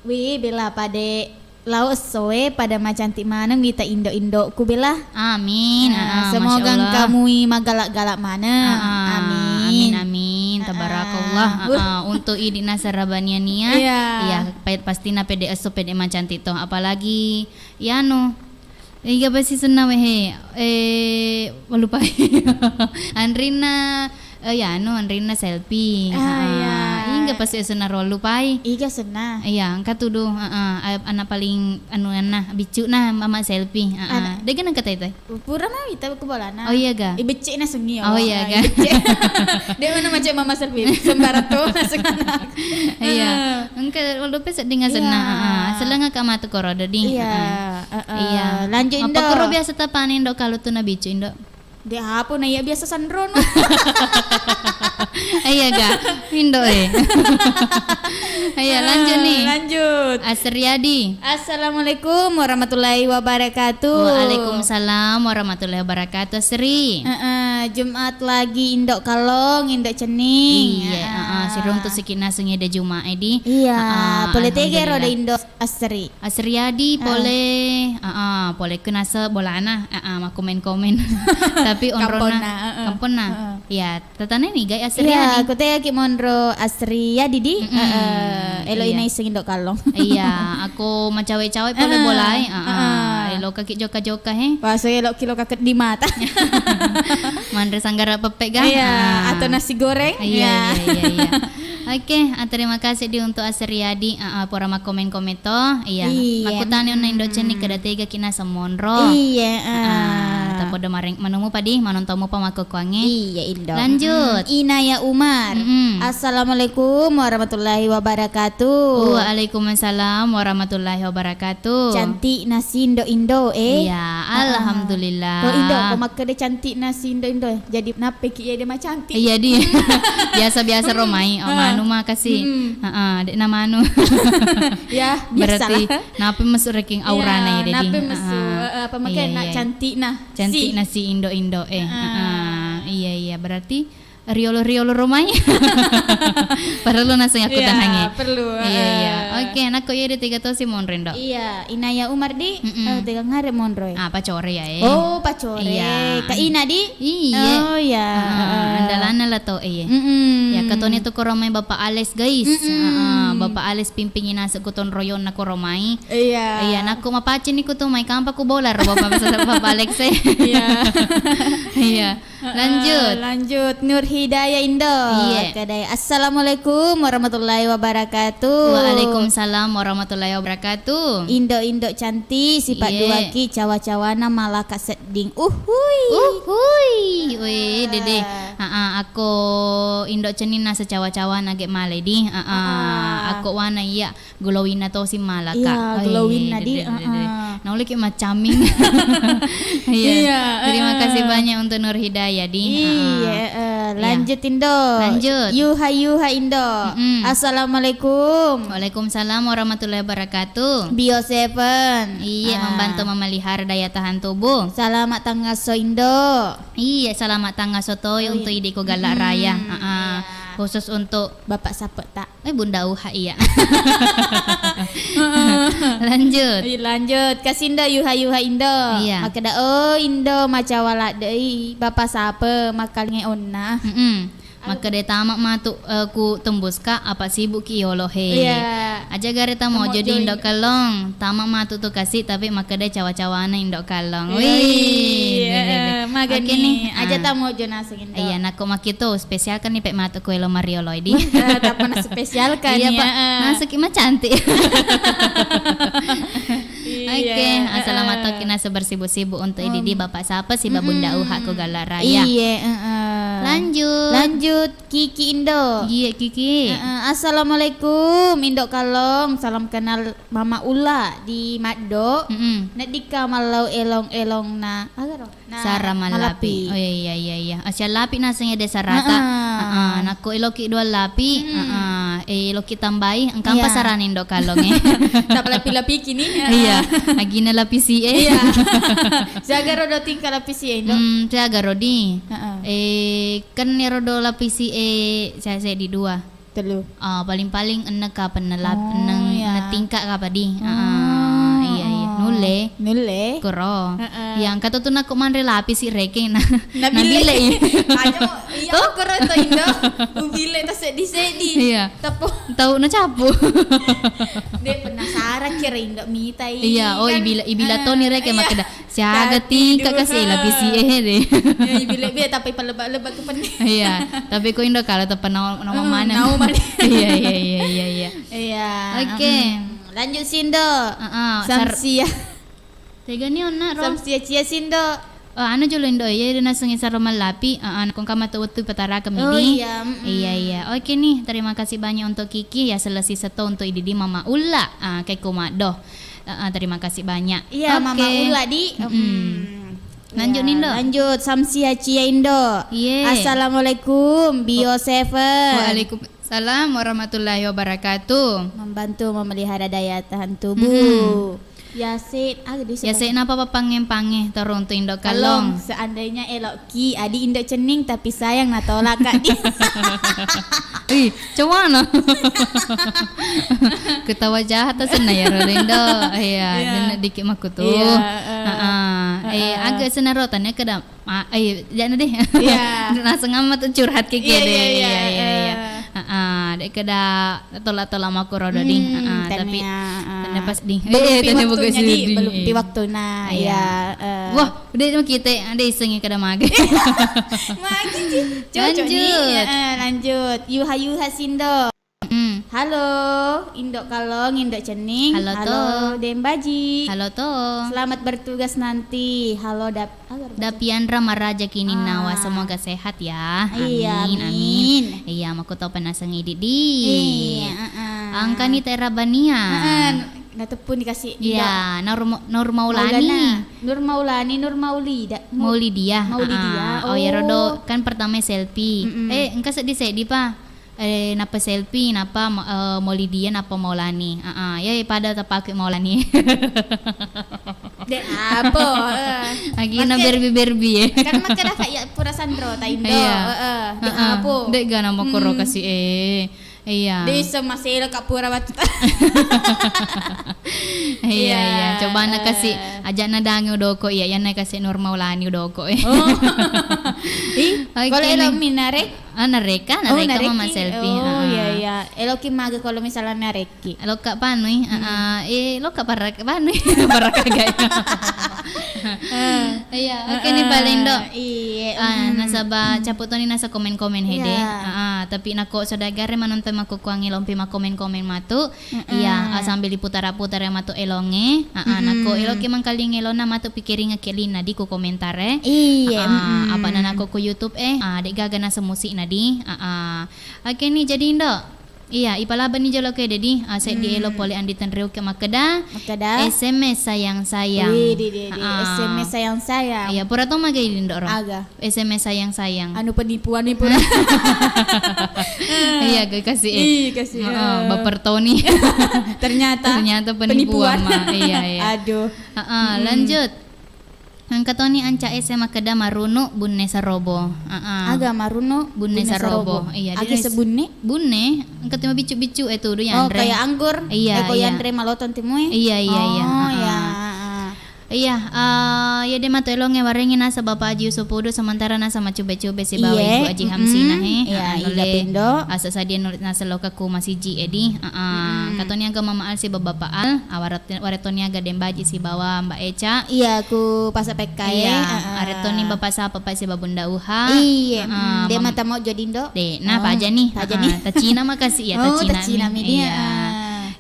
weh, bela pade lao essoe pada macantik maneng wita indo-indoku, bela. Amin. Ah, ah, semoga masya Allah. Engkamui magalak-galak maneng. Ah, ah. Amin. Amin, amin. Ah, ah. Tabarakallah. Ah, ah. Untuk idi nasara bania nia. Iya. Iya, pa-, pasti na pede esso pede macantik toh. Apalagi Yanu, iga besi senna wehe, eh, walupai. Anrinna, eh, yanu, anrinna Selfie. Ah, iya. Ingga pasti senna ro lupai. Iga senna. Iya, engka tudu, heeh, a-, anak paling anu anna, biccu na mama Selfie, heeh. Anak. Dega nengka tai tai? Pura mawita ku bolana. Oh, iya ga? Ibecce na sengi. Oh, iya ga? Ibecce. Dia mana macam mama Selfie? Sembarang tu, naseng anak. Iya. Ah. Engka walupai sedding senna, iya. Heeh. Sellenga ka matu koro dadi. Iya, heeh. Heeh. Iya. Lanjut, Indo. Apa koro biasa tapani, Indo, kalau tu na bicu, Indo? De apo na iya biasa sanrono. Iya ga? Indo, eh. Iya, lanjut nih. Lanjut. Asriadi. Assalamualaikum warahmatullahi wabarakatuh. Waalaikumsalam warahmatullahi wabarakatuh, Asri. Heeh, Jumat lagi, Indo Kallong, Indo Cenning. Iya, heeh, siruntu siki naseng ede Jumat edi. Iya, heeh, pole tega ro alhamdulillah. Indo Asri. Asriadi pole, heeh, pole kenasa bolana, heeh, makkomen-komen. Tapi onrona kamponna, heeh. Kamponna. Heeh. Iya, Tatane niga Asriani? Iya, aku tega ki monro Asriadi di. Mm-mm. Heeh, elo ina iseng Indo Kallong. Iya, aku macawe-cawe pole bolai. Heeh, heeh. Elo kaki joka-joka he. Wah, so elo ki loka keddi mata. Manre sanggara peppe ga? Iya, atau nasi goreng. Iya, iya, iya, iya. Oke, ah, terima kasih di untuk Asriadi. Ah, ah, pura makkomen-komen to. Iya. Iya. Makkutani onna Indo Cenning kada tega ki naseng monro. Iya, ah, tapodo mareng manumu padi manontomu pa makkokkoangnge. Iya, Indo. Lanjut. Mm-mm. Inaya Umar. Mm-mm. Assalamualaikum warahmatullahi wabarakatuh. Waalaikumsalam warahmatullahi wabarakatuh. Cantik nasi Indo-Indo, eh. Iya, ah, alhamdulillah. Ko Indo, ko makkeda cantik nasi Indo-Indo. Jadi nappeki iya de macantik. Iya, di. Biasa-biasa romai. Oh, manu mah kasih. Mm-mm. Heeh, dek na manu. Ya, berarti biasalah. Nape mesu reking aurana ya, Dedi? Nape mesu, heeh. Eh, apa makanya nak cantik nah. Cantik si. Nasi Indo-Indo, eh. Heeh. Heeh, iya, iya. Berarti riolo-riolo romai. Perlu naseng aku tanange. Perlu, iya, iya. Heeh. Oke, nakko iya de tega tosi monro Indo. Iya, Inaya Umar di, mm-mm, eh, tega ngare monro e. Ah, pacore ya, eh. Oh, pacore. Iya. Kak Ina di? Iya. Oh, iya. Heeh, heeh. Andalana la to, eh. Mm-mm. Ya, katoni tu koromai Bapak Alex, guys. Mm-mm. Heeh, Bapak Alex pimpingi naseng ku tonroyonna koromai. Iya. Iya, nakko mapacini ku tu mai kampa ku bola ro Bapak, Bapak Alex, eh. Iya. Iya. Lanjut. Heeh, lanjut. Nur Hidayah Indo. Iya. Kedai. Assalamualaikum warahmatullahi wabarakatuh. Waalaikumsalam warahmatullahi wabarakatuh. Indo-indo cantik, sifat dua ki, cawa-cawana malaka sedding. Uhui. Uhui. Weh, Dede. Heeh, akko Indo Cenning naseng cawa-cawana ge male di. Heeh. Heeh. Akko wana iya. Glowing-na tosi malaka. Iya, glowing-na di, heeh. Nauleki maccaming. Iya. Iya, terima kasih banyak untuk Nur Hidayah di. Iya, heeh. Lanjut Indo. Lanjut. Yuha Yuha Indo. Mm-mm. Assalamualaikum. Waalaikumsalam warahmatullahi wabarakatuh. Bio Seven. Iya, membantu memelihara daya tahan tubuh. Selamat tangasso Indo. Iya, selamat tangasso toi untuk idi ko Gala Raya. Heeh. Iya. Khusus untuk Bapak Sapetta. Eh, Bunda Uha, iya. Lanjut. Iya, lanjut. Kasindo Yuha Yuha Indo. Iya. Makkeda, oh, Indo macawa laddei, Bapak Sape, makkalinge onna. Mm-mm. Makkeda tama matu, eh, ku tembuska, apa sibuk ki yolo he. Iya. Aja gare tamo jo di Indo Kallong. Tama matu tu kasi, tapi makkeda cawa-cawana Indo Kallong. Wih, iya, iya, iya. Magani. Oke nih. Aja tamo jo naseng Indo. Iya, nakko makkitu spesialkan nih pek matu kue lo marioloi di. Wah, tak pernah spesialkan. Iya, ya, Pak. Naseki mah cantik. Iya, oke, heeh. Assalamualaikum, naseng bersibuk-sibuk untuk idi di Bapak Sape si Babunda Uha ko Gala Raya. Iya, heeh. Lanjut. Lanjut, Kiki Indo. Iya, Kiki. Heeh. Assalamualaikum, Indo Kallong. Salam kenal Mama Ulla di Maddo. Mm-mm. Neddikka mallau elong-elong na. Agaro? Nah, sara mallapi. Mallapi. Oh, iya, iya, iya, iya. Ah, siallapi naseng ede sarata. Heeh. Heeh. Nakko eloki dua lapi, heeh, eh, eloki tambai, engkampa sarana Indo Kallong e. Tapalapi-lapiki ni. Iya. Agina lapisi e. Iya. Siaga ro do tingka lapisi e, Indo? Hmm, siaga ro di. Heeh. Eh, kan ero do lapisi e, saya, saya di dua. Tellu. Ah, paling-paling enneng ka pennelap-, oh, enneng, iya, enneng tingka ka padi. Ah, iya, iya. Oh, nulle. Nulle. Koro. Heeh. Iya, engka to tu nakko manre lapisi rekeng na, nabille i. Aja, iya, koro to Indo. Ubille ta seddi-seddi. Iya. Teppo. Tau na cappu. De penasaran kira Indo mitai. Iya, oh, kan. Ibila, ibila toni rekeng makkeda. Siaga tingka kasi lapisi e de. Ya, ibi lebbi tapi palebak-lebak ke penne. Iya, tapi ko Indo kalau tepa nau, nau mana? Nau mana? Iya, iya, iya, iya, iya. Iya. Oke. Mm-mm. Lanjut Sindo. Heeh, sar- Samsia. Tega ni onna ro? Samsia cia Sindo. Oh, anu jolo Indo, iya, dia nasengi saro mallapi. Heeh, nakong kama tu wettu pataraka midi. Oh, iya, mm-mm. Iya, iya. Oke nih, terima kasih banyak untuk Kiki ya, selesai seto untuk Ididi Mama Ulla. Ah, kayak kumaddo. Heeh, terima kasih banyak. Iya, oke. Mama Ula di. Mm-mm. Hmm. Lanjut, ya, Nindo. Lanjut, Samsia Cia Indo. Iye. Assalamualaikum, Bio Seven. Waalaikum-, Salam warahmatullahi wabarakatuh. Membantu memelihara daya tahan tubuh. Mm-mm. Yase, ah, di sebelah. Yase napa papangngeng-pangngeng torong tu Indo Kallong. Kallong, seandainya elokki, adi Indo Cenning, tapi sayang natolak, Kak, di. Ih, cemana? Ketawa jahat asenna ya, Indo. Iya, iya. Dena dikit maku tu. Iya, heeh. Heeh. Eh, heeh. Agak senaro tanya ke dam-, Ma-, eh, jangan deh. Iya. Langsung amat tuh curhat kayak iya, gitu. Iya, iya, iya, iya. Heeh, dek keda tolak-tolak makuro ding. Hmm, heeh, tapi tania, heeh. Tania pas ding. Belum eh, pi tania waktunya, bagus di, ding. Belum pi waktuna, iya. Iya, eh. Wah, udah itu kita ada isengnya kada mage. Mage sih. Cocok nih. Lanjut. Heeh, lanjut. Yuha-yuha sindo. Mm. Halo, Indo Kallong, Indo Cenning. Halo, halo, to. Dembaji. Halo, to. Selamat bertugas nanti. Halo, Dap-, apa, Dap-, Dapianra maraja kininnawa. Ah. Semoga sehat ya. Iya, amin, amin, amin. Iya, makuto penaseng idi di. Iya, heeh. Angkani tera bania. Heeh, nateppu dikasih. Iya, Nur Mau-, Nur Maulani. Maulana. Nur Maulani, Nur Maulida. Mau-, Maulidia. Maulidia. Ah, oh, ya, oh. Rodo kan pertama selfie. Mm-mm. Eh, engka seddi-seddi, pa. Eh, nappa selfie, nappa ma-, eh, Maulidia, nappa Maulani. Ah, ah. Ya, ya, pada tapake Maulani. Dek apo, eh. Lagi na berbi-berbi, eh. Kan makkeda, Kak, ya, pura sanro ta Indo. Iya. Heeh. Dek apo. Dek ga nama koro kasih, eh. Iya. Dek iso maselo, Kak, pura watu ta. Iya, iya. Iya, iya. Coba na kasih, eh, ajak na dangi udoko, iya, ya na kasih Nur Maulani udoko, eh. Oh. Ih, oke, kalau nih. Elo minare? Ah, nareka, oh, nareka mama selfie. Oh, ah, iya, iya. Eloki mage kalau misalnya nareki. Lokka panui, hmm. Ah, ah. Eh, lokka parak-, panui. Parak aga. Eh. Iya, oke nih, eh, paling, Dok. Iya, ah, hmm. Nasaba cappu toni nasa komen-komen hede. Iya. Ah, ah. Tapi nako saudagare manonton makkukuangi lompi makkomen-komen matu. Mm-mm. Iya, ah, sambil diputara-putara matu elonge. Ah, ah. Nako eloki mangkaling elona matu pikiringake lina di ku komentare. Iya, ah, ah. Mm-mm. Apa na nako ku YouTube, eh, ah, dek gaga nasa musik na di. Ah, ah. Oke nih, jadi, Indo. Iya, ipalabani jolo ke, Dedi. Ah, seddi elo pole andi tenreuke makkeda. Makkeda? S M S sayang-sayang. Wih, di, di, di. Ah. S M S sayang-sayang. Iya, pura to magai, Indo, ro? Aga. S M S sayang-sayang. Anu penipuan nih, pura. Iya, gue kasih, eh. Ih, kasih, heeh, eh. Baper toni. Ternyata. Ternyata penipuan, penipuan. Ma. Iya, iya. Aduh. Heeh, lanjut. Engka toni anca ese makkeda marunu bunne sarobo. Heeh. Aga marunu bunne sarobo. Bunne sarobo. Iya, agi sebunne? Bunne, engka timo biccu-biccu e tudu yanre. Oh, kayak anggur. Iya, iya. Eko yanre malotong timue. Iya, iya, iya. Oh, iya. Heeh. Iya, eh, iya de matu elonge warengi nasa Bapak Haji Yusuf Pudu sementara nasa macube-cube sibawa Ibu Haji Hamsina he. Iya, nulle asa sadia nulle nasa loka ku masiji edi. Heeh. Katoni aga Mama Al sibawa Bapak Al, ah, waret-, waretoni aga Dembaji sibawa Mbak Eca. Iya, ku pasa pekka e. Iya, heeh. Aretoni Bapak Sapa Pak sibawa Bunda Uha. Iya, heeh, de mata mau jadi, Indo. De, nah, paja nih. Paja nih. Heeh, tacina makasih ya, oh, tacina mi dia. Iya.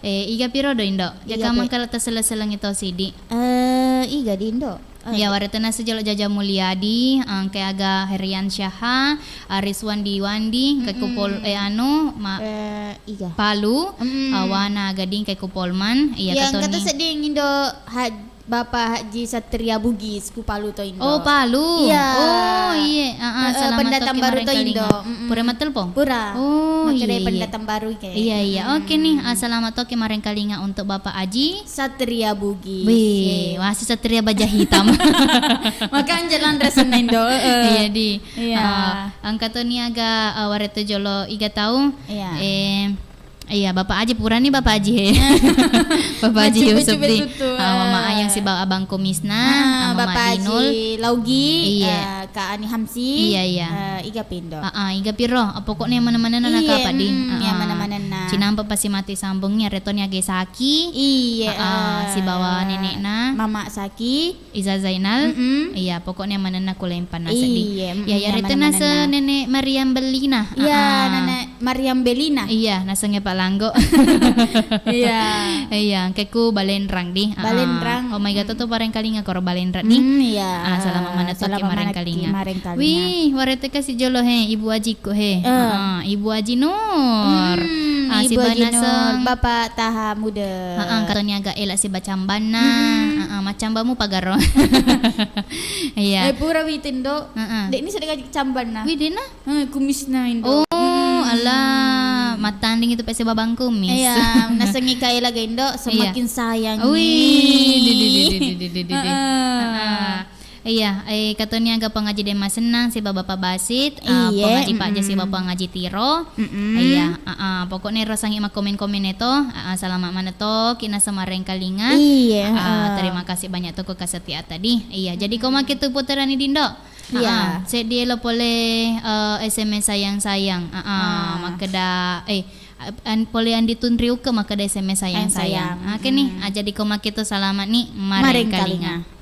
Eh, iga piro do, Indo? Jaka mangkala taselleng-sellengi to sidi. Eh, iga di, Indo? Eh, iya, waretena sejolo Jaja Mulyadi, engka aga Herian Syaha, Ariswan Diwandi, engka kupol, eh, anu, ma-, eh, iga. Palu, awana gading engka kupolman, iya, iya, katoni. Engka to sedding Indo Haj-, Bapak Haji Satria Bugis, ku Palu to, Indo. Oh, Palu. Iya. Oh, iya. Ah, ah, eh, eh, selamat pendatang toki baru to, Indo. Marengkalinga. Mm-mm. Pura matelpon? Pura. Oh, iya, iya. Pendatang baru. Iya, iya. Oke nih, ah, selamat toki marengkalinga untuk Bapak Aji Satria Bugis. Wih, masih Satria Baja Hitam. Makanya jalan resena, Indo. Heeh. Iya, di. Iya. Ah, engka toni aga, ah, waretto jolo iga tau. Iya. Eh, iya, Bapak Aji purani Bapak Aji he. Bapak Aji Yusuf di. Ah, Mama Ayang sibawa Abang Komisna, ah, Mama Bapak Dinul. Aji Laugi, iya. Eh, Kak Ani Hamsi, iya, iya. Eh, iga pindo. Ah, ah, iga piro? Ah, pokoknya mana-mana na. Iya, Kak Padi. Mm, iya, ah, ah. Mana-mana na. Cinampa pasti mati sambungnya, retoni aga Saki. Iya, ah, ah, eh, sibawa nenekna. Mama Saki. Iza Zainal. Mm-mm. Iya, pokoknya manenna kulempan nasa di. Iya, mm, iya, iya, retena se manenna. Nenek Mariam Belina. Iya, ah, ah. Nenek Mariam Belina. Iya, nasengnge Pak Langgo. Iya. Iya, engka ku Balenrang di. Ah, ah. Balenrang. Oh my God, to parengkalinga koro Balenrang di. Mm, iya. Ah, salama maneng toki marengkalinga. Wih, warete kasi jolo he, Ibu Ajiku he. Eh. Ah, Ibu Aji Nur. Mm, ah, Ibu Aji Nur, Bapak Taha Muda. Ah, ah, katoni aga ela siba cambanna. Mm-mm. Ah, ah, macambamu pagaro. Iya. Eh, pura witendo. Ah, ah. Dek ni sedekah cambanna. Wih, dena? Eh, kumisna, Indo. Oh, mm. Alah. Mattanding itu pese babangku, Miss. Iya, nasengngi Kaila ga, Indo, semakin sayangi. Wih, di, di, di. Heeh. Heeh. Iya, eh, katoni aga Pangaji Dema Sennang siba Bapak Basit, eh, Iye, Pangaji Pajja siba Pangaji Tiro. Mm-mm. Iya, heeh, pokoknya ero sangi makkomen-komen itu, heeh, salama maneto, kina semarengkalinga. Iya, heeh, heeh. Terima kasih banyak tuh ku kesetiaan tadi. Iya, jadi ko make tu puterani, Dindo. Iya. Ah, seddi elo pole, eh, S M S sayang-sayang. Ah, ah, makkeda, eh, an-, pole andi tunriuke makkeda S M S sayang-sayang. Sayang-sayang. Ah, oke nih, ah, jadi ko make tu salama nih, marengkalinga. Marengkalinga.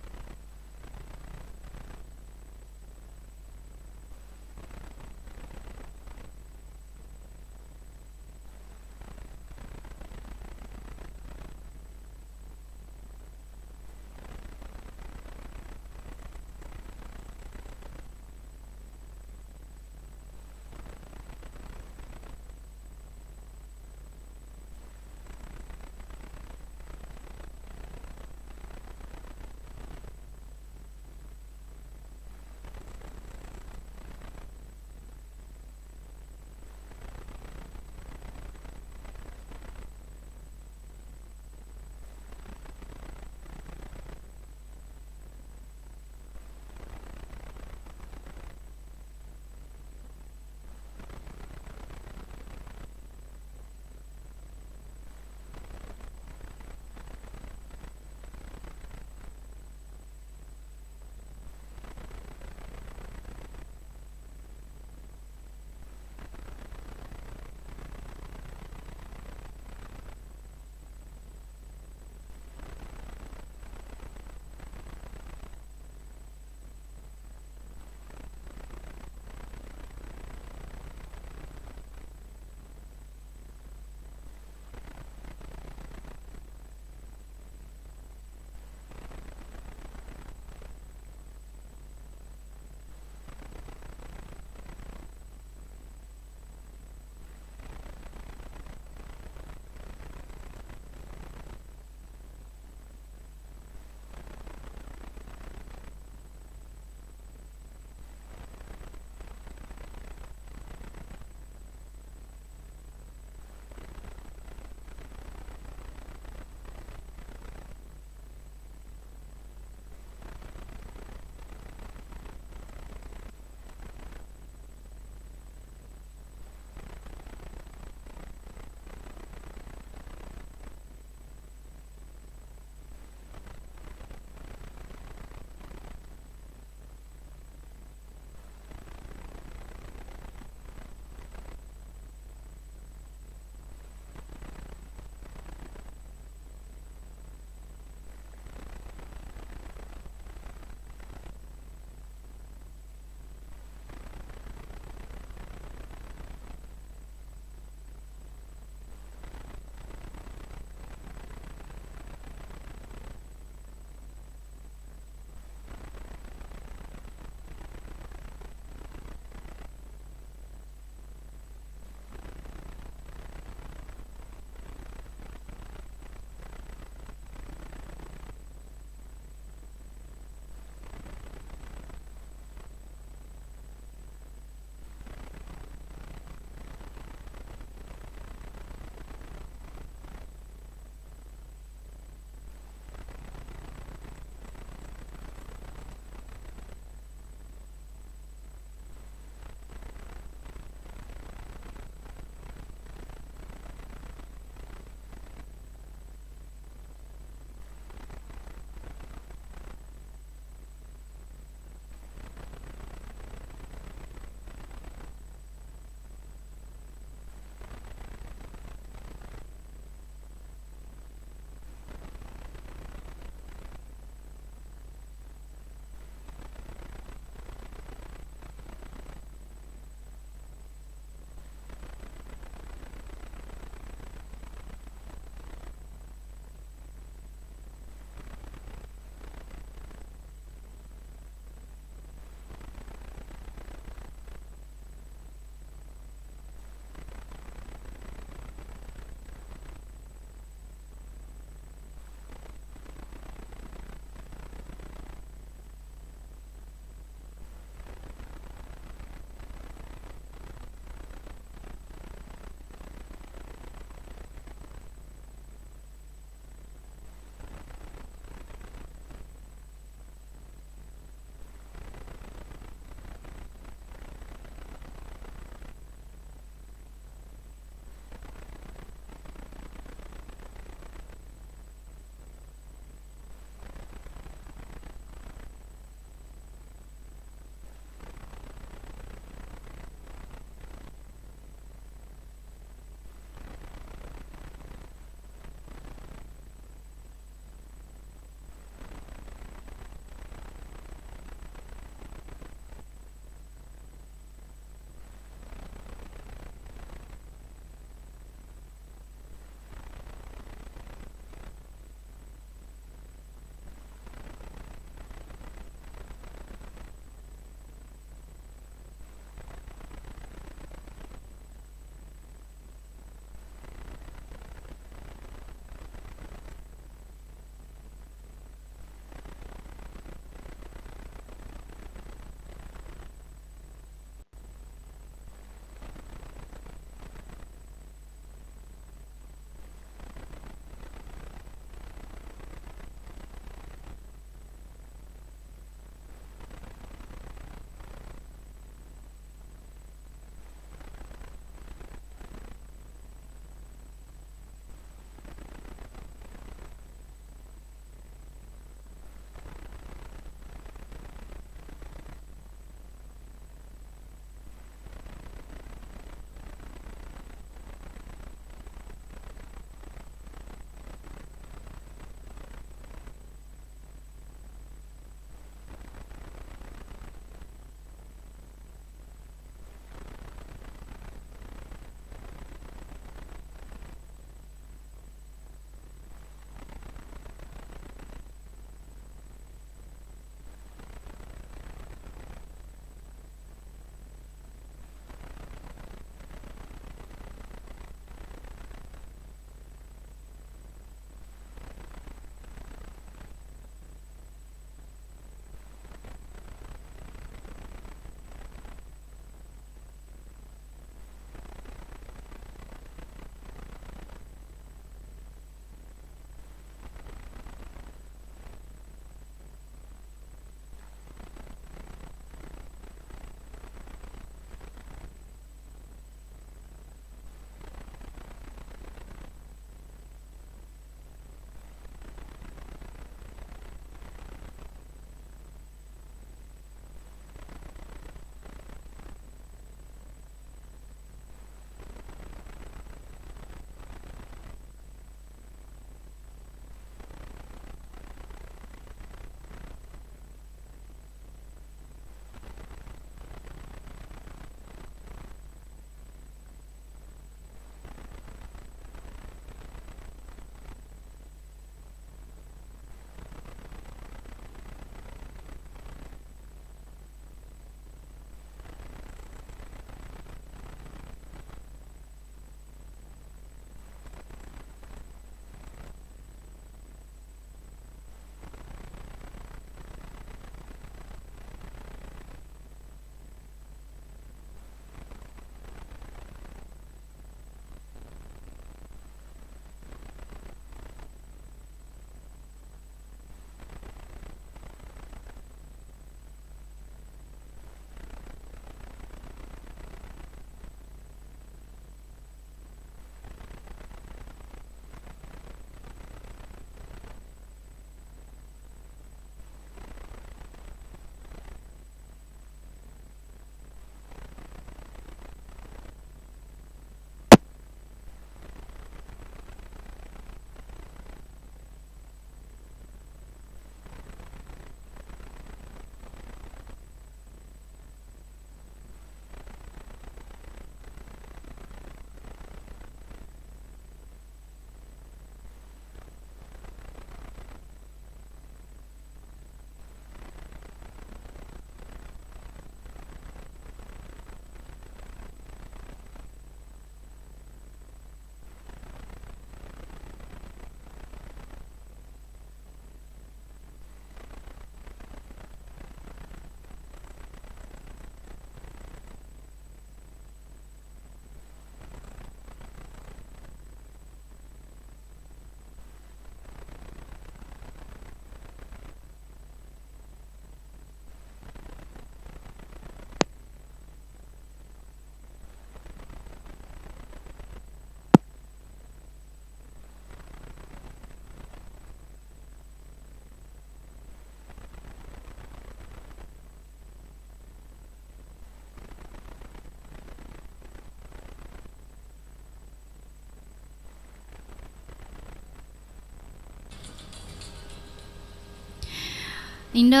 Indo.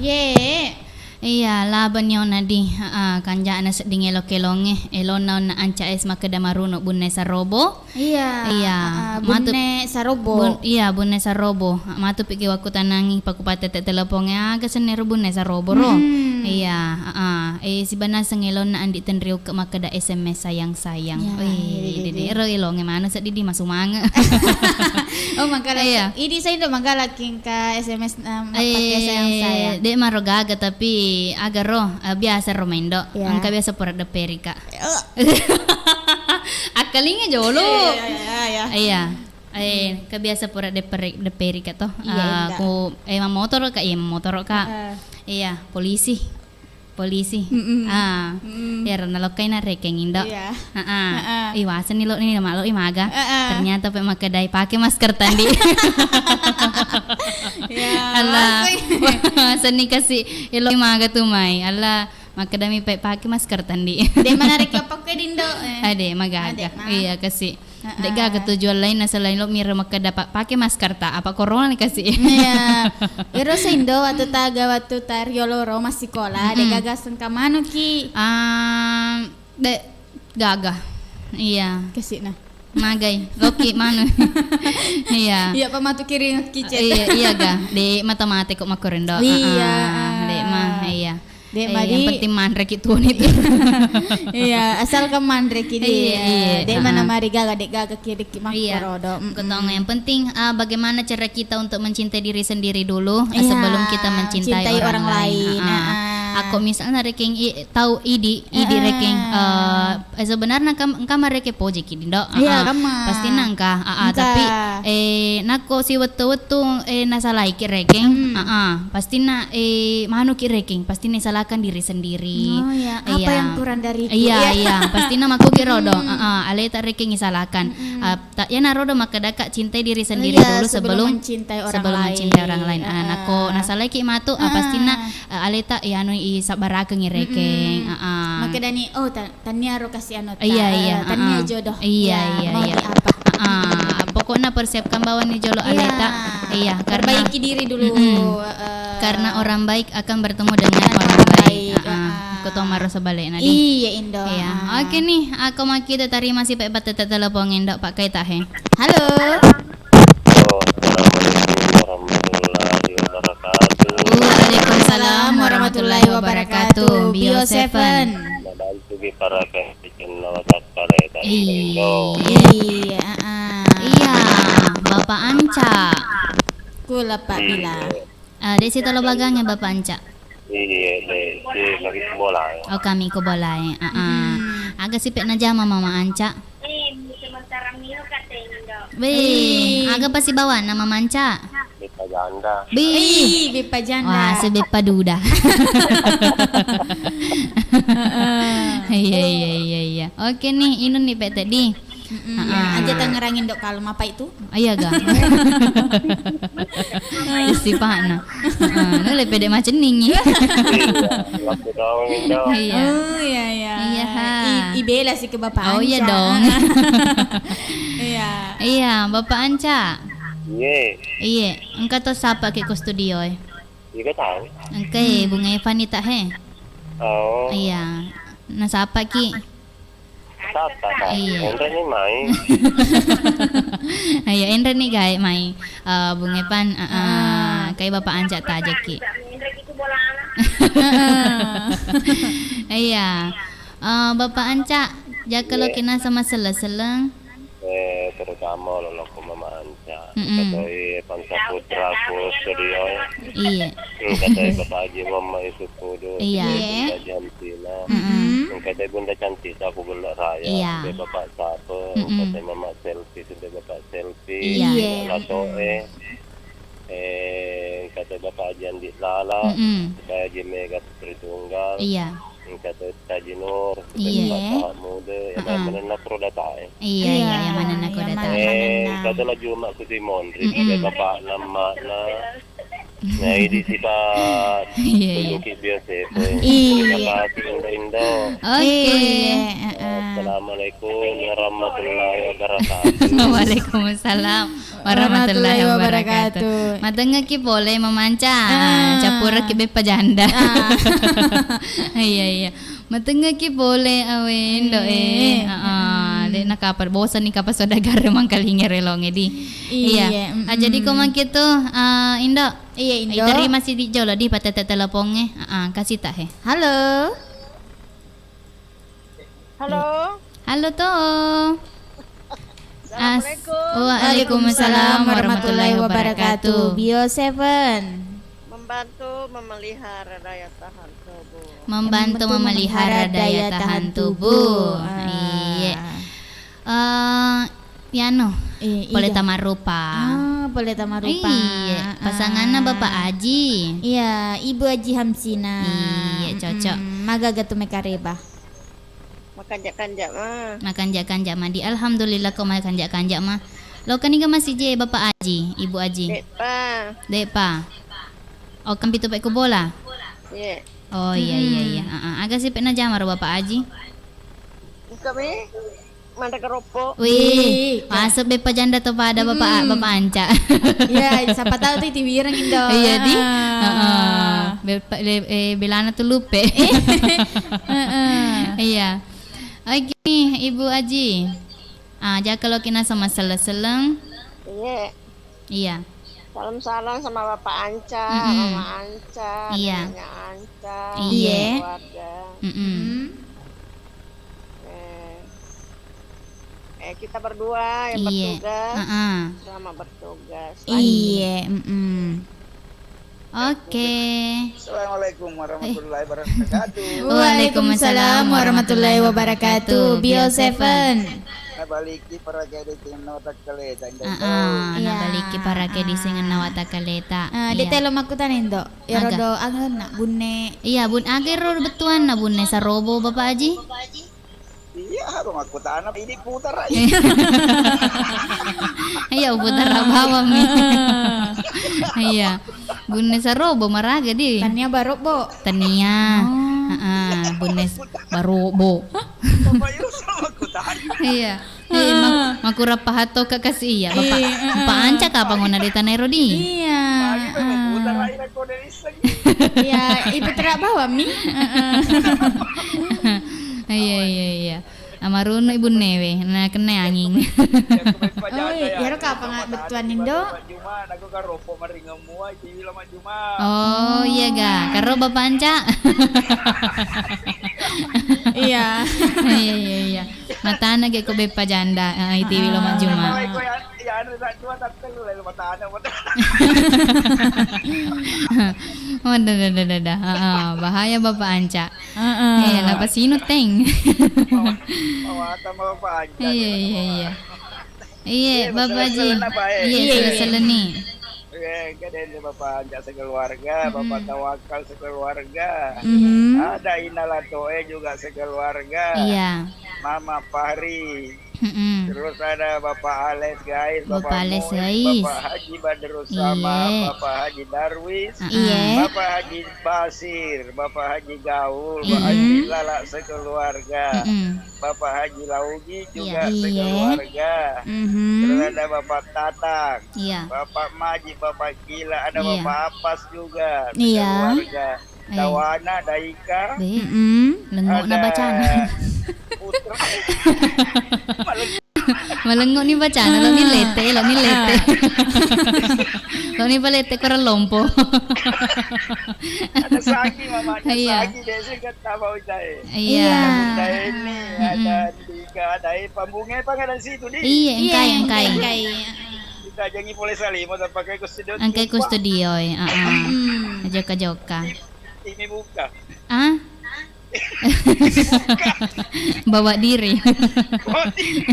Ye. Iya, labani onna di. Heeh, kanja'na sedding elo-kelongnge. Elonna onna Anca es makkeda maruno bunne sarobo. Iya. Iya. Heeh, matu bunne sarobo. Bun-, iya, bunne sarobo. Matu piki wakkutanangi pakupatette telepongnge, aga sennero bunne sarobo ro. Hmm. Iya, heeh. Eh, sibanna sengelonna Andi Tenriukke makkeda S M S sayang-sayang. Ya, wih, iya, iya, dede, iya. Ero elongnge maneng seddi di masumange. Oh, magala. Iya. Idi saindo magala kingka S M S, em, mappake sayang-sayang. Eh, de maro gaga tapi aga ro, eh, biasa ro mendo. Iya. Engka biasa pura deperika. Eh. Akkalinga jolo. Iya, iya, iya, iya. Iya. Eh, engka biasa pura deperi-, deperika to. Iya, eh, enggak. Ku, eh, mamotoro ka, iya, mamotoro ka. Heeh. Iya, polisi. Polisi. Mm-mm. Ah. Mm-mm. Iyaro nalokkaina rekeng indo. Iya. Heeh. Heeh. Ih, wasenni lo ni, malo i maga. Heeh. Ternyata pe makkedai pake masker tandi. Ya, Allah, wasenni kasi elo i maga tu mai. Allah, makkedami pe pake masker tandi. De mana rekeng pakai dindo, eh. Ade magaga. Ade, ma. Iya, kasi. Heeh. De'gaga tujuan lainna selain lo miro makkeda pa-, pake masker ta, apa corona ni kasi. Iya. Ero saindo wattu taga wattu ta riolo ro massikola, mm-mm, de'gaga sengka manuki. Ah, de gaga. Iya. Kasi na. Magai, loki manu. Iya. Iya, pamatu kiring kicet. Iya, iya ga. De mata-mata kok makorendo. Iya. Heeh. De mah, iya. De, eh, mari yang penting manre ki tuoni tu. Iya, asalkan manre ki di. Iya, iya. De mana mari gaga, de gaga ki deki makkoro do. Iya. Mm-mm. Yang penting, ah, bagaimana cara kita untuk mencintai diri sendiri dulu, ah, iya, sebelum kita mencintai orang lain. Heeh. Heeh. Ako misalnya rekeng i-, tau idi, idi rekeng, eh, eh, sebenarnya kam-, engka mareke pojeki dindo. Iya, heeh. Kamma. Pasti nangka, ah, ah, engka. Tapi, eh, nako si wettu-wettu, eh, nasalaiki rekeng, hmm, ah, ah, pastina, eh, manuki rekeng, pastina isalahkan diri sendiri. Oh, iya. Apa yang kurang dariku? Iya, iya, iya. Pastina makkugi rodo. Mm-mm. Ah, ah, aleta rekeng isalahkan. Mm-mm. Ah, ta-, iyana rodo makkedaka cintai diri sendiri dulu sebelum, iya, sebelum mencintai orang lain. Sebelum mencintai orang lain. Ah, nako, ah, nasalaiki matu, ah, pastina, ah, aleta, iya, anu, isabbarakeng i rekeng. Mm-mm. Ah, ah. Makkedani, oh, ta-, Tania ro kasi anu ta, iya, iya, eh, tania, heeh, jodoh. Iya, iya, mau iya, di apa? Heeh, pokoknya persiapkan bawani jolo, iya, aleta. Iya, karena perbaiki diri dulu, mm-mm, eh, karena orang baik akan bertemu dengan orang baik. Orang baik, heeh. Heeh. Ko to maro sebaliknya di. Iya, Indo. Iya. Heeh. Oke nih, aku mau kita terima si pe batete telepon Indo Pak Kaita he. Halo. Halo, assalamualaikum warahmatullahi wabarakatuh. Waalaikumsalam warahmatullahi wabarakatuh. Bio Seven. Mabantu ki para bikin lewat acara ya, Kak Indo. Iya, heeh. Iya, Bapak Anca. Kula, Pak, iya, bilang. Eh, de si tolo bagang ya, Bapak Anca? Iya, de si lagi bola ya. Oh, kami ko bola ya. Heeh. Hmm. Aga si pe najama Mama Anca? Wih, ih, aga pasibawanna Mama Anca? Beppa janda. Bih. Ih, beppa janda. Wah, sebeppa duda. Heeh. Iya, iya, iya, iya. Oke nih, inung nih, Pak, tadi. Mm-mm. Heeh. Aja tangerangin dok kalau mapai itu. Iya ga? Sipakna. Heeh, nulle pede macenningi. Iya, waktu doang, Indo. Iya. Oh, iya, iya. Iya, ha. I-, ibela sih ke Bapak Anca. Oh, iya dong. Iya. Iya, Bapak Anca. Iya. Iya, engka to sapa ki ko studio e. Iya, tahu. Engka e, hmm, Bunga Evan ita he. Oh. Iya. Nasapa ki? Sapa, Kak? Iya. Enre ni mai. Ayo, enre ni gae mai. Eh, Bunga Evan, eh, eh, ah, kai Bapak Anca taja ki. Iya. Eh, Bapak Anca, jaka lo kina sama seleng-seleng. Eh, terutama lo loko Mama Anca. Mm-mm. Katoi Panca Putra ku studio. Iya. Hmm, katoi Bapak Haji Muhammad Yusuf Kudu. Iya. Katoi Bunda Jamsina. Mm-mm. Hmm, katoi Bunda Cantik aku gelak raya. Iya. Katoi Bapak Sape. Mm-mm. Katoi Mama Selfie, sudah Bapak Selfie. Iya. Iya. Lato, eh. Eh, engka to Bapak Haji Andi Lala, mm-mm, engka Haji Mega Putri Tunggal, iya, engka to Haji Nur, iya, Bapak Muda, iya, heeh, manenna pro data e. Iya, iya, iya, manenna pro data. Iya, eh, manenna. Engka to laju Mak Kutimon, mm-mm, Bapak Nammakna, Nah, ini sifat Iya, iya. Tunduki biasa itu. Iya. Terima kasih, Indo-Indo. Oke. Iya, heeh. Assalamualaikum warahmatullahi wabarakatuh. Waalaikumsalam warahmatullahi Warahmatullahi wabarakatuh. wabarakatuh. Matengngeki pole mamanca. Ah. Cappuraki beppa janda. Ah. Iya, iya. Matengngeki pole awe, Indo, eh. Eh. Heeh. Dek nakapa, bosan ni kapa saudagar mangkalinga relonge di. Iya. Iya, mm-mm. Ah, jadi ko mangke tu, ah, Indo. Iya, Indo. Iterima sidi jolo di patete telepongnge. Heeh, kasih tak he. Halo. Halo. Halo to. As-, Assalamualaikum. Waalaikumsalam warahmatullahi wabarakatuh. Bio Seven. Membantu memelihara daya tahan tubuh. Membantu memelihara daya tahan tubuh. Ah. Iya. Eh, piano. Eh, Poleta iya. Marupa. Ah, Poleta Marupa. Iya. Ah. Pasanganna Bapak Aji. Iya, Ibu Aji Hamsina. Iya, cocok. Mm-mm. Magaga tu mekareba. Makanja-kanja ma. Makanja-kanja ma di. Alhamdulillah ko makanja-kanja ma. Lokani ga masiji Bapak Aji, Ibu Aji? De'pa. De'pa. Oh, kampi tu pekku bola? Iya. Oh, iya, iya, iya. Mm-mm. Ah, ah. Aga sipe najama ro Bapak Aji? Engka mi, manre karoppo. Wih, wih, masuk beppa janda to pada Bapak, mm-mm. Bapak Anca. Iya, siapa tahu tu itiwireng Indo. Iya, di? Ah. Heeh. Beppa, le-, eh, belana tu lupe. Heeh. Iya. Oke, Ibu Aji. Ah, jaka lo kina sama seleng-seleng. Iya. Iya. Salam-salam sama Bapak Anca, mm-mm. Mama Anca, iya. Neneknya Anca, iya. Keluarga. Mm-mm. Eh, eh, kita berdua yang iya. Bertugas. Heeh. Selamat bertugas. Iya, mm-mm. Oke. Assalamualaikum warahmatullahi wabarakatuh. Eh. Waalaikumsalam warahmatullahi wabarakatuh. Bio Seven. Nabaliki parake di singenna watakkaleta, Indo. Ah, ah, iya. Nabaliki parake di singenna watakkaleta. Ah, iya. Detail makkutana, Indo. Iyaro aga? Do, aga na, bunne. Iya, bun-, aga ro bettuanna bunne sarobo, Bapak Aji? Iya, apa makkutana, ini putara. Iya, putara bawang mi. Iya. Bunne sarobo maraga di. Tania barobbo. Tania. Oh. Heeh, bunne s-, barobbo. Bapak Yusuf makkutana. Iya. Eh, ma-, makurappa hatto ka kasi iya, Bapak. Iya, heeh. Bapak Anca kapang ona de tanai rodi. Iya. Iya, ibu terak bawang mi. Heeh. Iya, iya, iya. Amarunu ibunnewe, na kennai anging. Oh, iya, iyaro kapang bettuan Indo? Oh, iya ga. Karo Bapak Anca. Iya. Iya, iya, iya. Matana ge ko beppa janda, eh, itiwi lo majjuma. Iya, anu, sa-, dua, satu, telu, lalu mata anak, mata. Oh, dah, dah, dah, dah, dah. Heeh, bahaya Bapak Anca. Heeh. Eh, napa sinu, Teng? Bawa, bawa sama Bapak Anca. Iya, iya, iya. Iya, iya, Bapak Ji. Iya, iya, iya. Iya, iya. Iya, keren Bapak Anca sekeluarga, mm-mm. Bapak Tawakal sekeluarga. Mhm. Ada Ina Latoe juga sekeluarga. Iya. Mama Fahri. Mm-mm. Terus ada Bapak Ales Gais, Bapak Bapak Ales Muin, Gais. Bapak Haji Badrus Samad, iya. Bapak Haji Darwis, ah, iya. Bapak Haji Basir, Bapak Haji Gaul, Bapak Haji, mm-mm. Lala sekeluarga, mm-mm. Bapak Haji Laugi juga, iya. Sekeluarga. Mhm. Terus ada Bapak Tatang, iya. Bapak Maji, Bapak Kila, ada, iya. Bapak Apas juga, iya. Sekeluarga. Eh. Tawana, Daika. Be. Mm-mm. Lengo na bacana. Ada Putra. Malengo. Malengo ni bacana, lo ni lete, lo ni lete. Ah. Lo ni palete kurang lompo. Ada Saki, mamanya, iya. Saki, biasa kan tambah utai. Iya. Ada Bunda Eni, mm-mm. Ada Dika, ada Epa, Bunga Epa nggak ada di situ, di? Iya, engkai, iya, engkai. Engkai. Kita jangi boleh saling, mau tak pakai ke studio. Engkai ke studio, ya, heeh. Hmm. Joka-joka. Ini buka. Ah? Bawa diri. Bawa diri.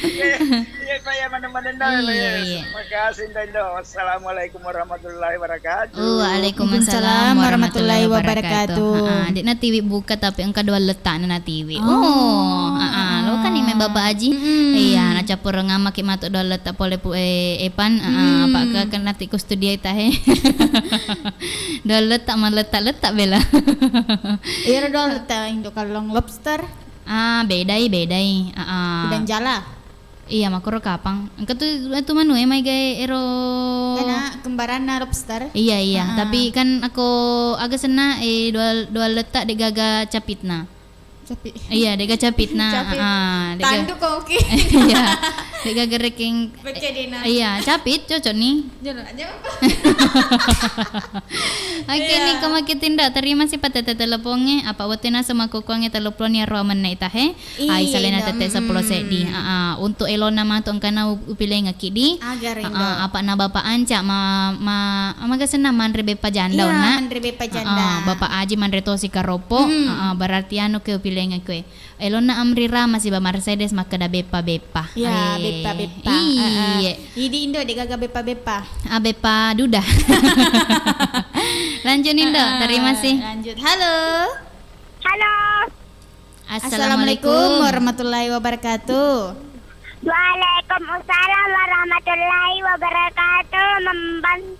Iya, iya, Pak, ya, mana-mana, iya, iya. Makasih, Indo. Wassalamualaikum warahmatullahi wabarakatuh. Waalaikumsalam warahmatullahi wabarakatuh. Heeh, dek na tiwi buka tapi engka dua letak na tiwi. Oh. Oh, heeh, lo kan ini Bapak Aji. Mm-mm. Iya, nacappureng ammaki matu doang letta pole pu-, eh, Epan. Ah, ah, apa ke-, kena tikus tu dia tahe. Doang letta maletta-letta bela. Iya, doang letta indo kallong lobster. Ah, bedai, bedai. Ah, ah. Udang jala. Iya, makoro kapang. Engka tu, tu manu e mai gae ero. Kena kembaranna lobster. Iya, iya. Ah, ah. Tapi kan aku aga senna, eh, doang, doang letta de gaga capitna. Capi. Iya, de gaga capitna. Capi. Ah, de ga-, tanduk kok, oke. Iya. De gaga rekeng. Pecce dena. Iya, capit cocok ni. Jono aja apa? Oke, iya. Ni, ko makkitindo, terima kasih pa tette telepongnge, apa wettu naseng makkukuangnge tellu pulo ni arua menne' tahe. Ai, iya, salena tette seppulo seddi. Mm-mm. Ah, ah, untuk elona matu engkana u-, upilengekki di. Aga rendo. Ah, ah, apa na Bapak Anca ma-, ma-, maga senna manre beppa janda, iya, ona? Manre beppa janda. Ah, ah, Bapak Aji manre tosi karoppo. Mm. Ah, ah, berarti anu ke upilengekki. Elonna Amri Rama siba Mercedes makkeda beppa-beppa. Ya, eh, beppa-beppa. Iye. Ah, ah. Idi Indo de gaga beppa-beppa. Ah, beppa duda. Lanjut Indo, ah, terima kasih. Lanjut. Halo. Halo. Assalamualaikum. Assalamualaikum warahmatullahi wabarakatuh. Waalaikumsalam warahmatullahi wabarakatuh. Memban-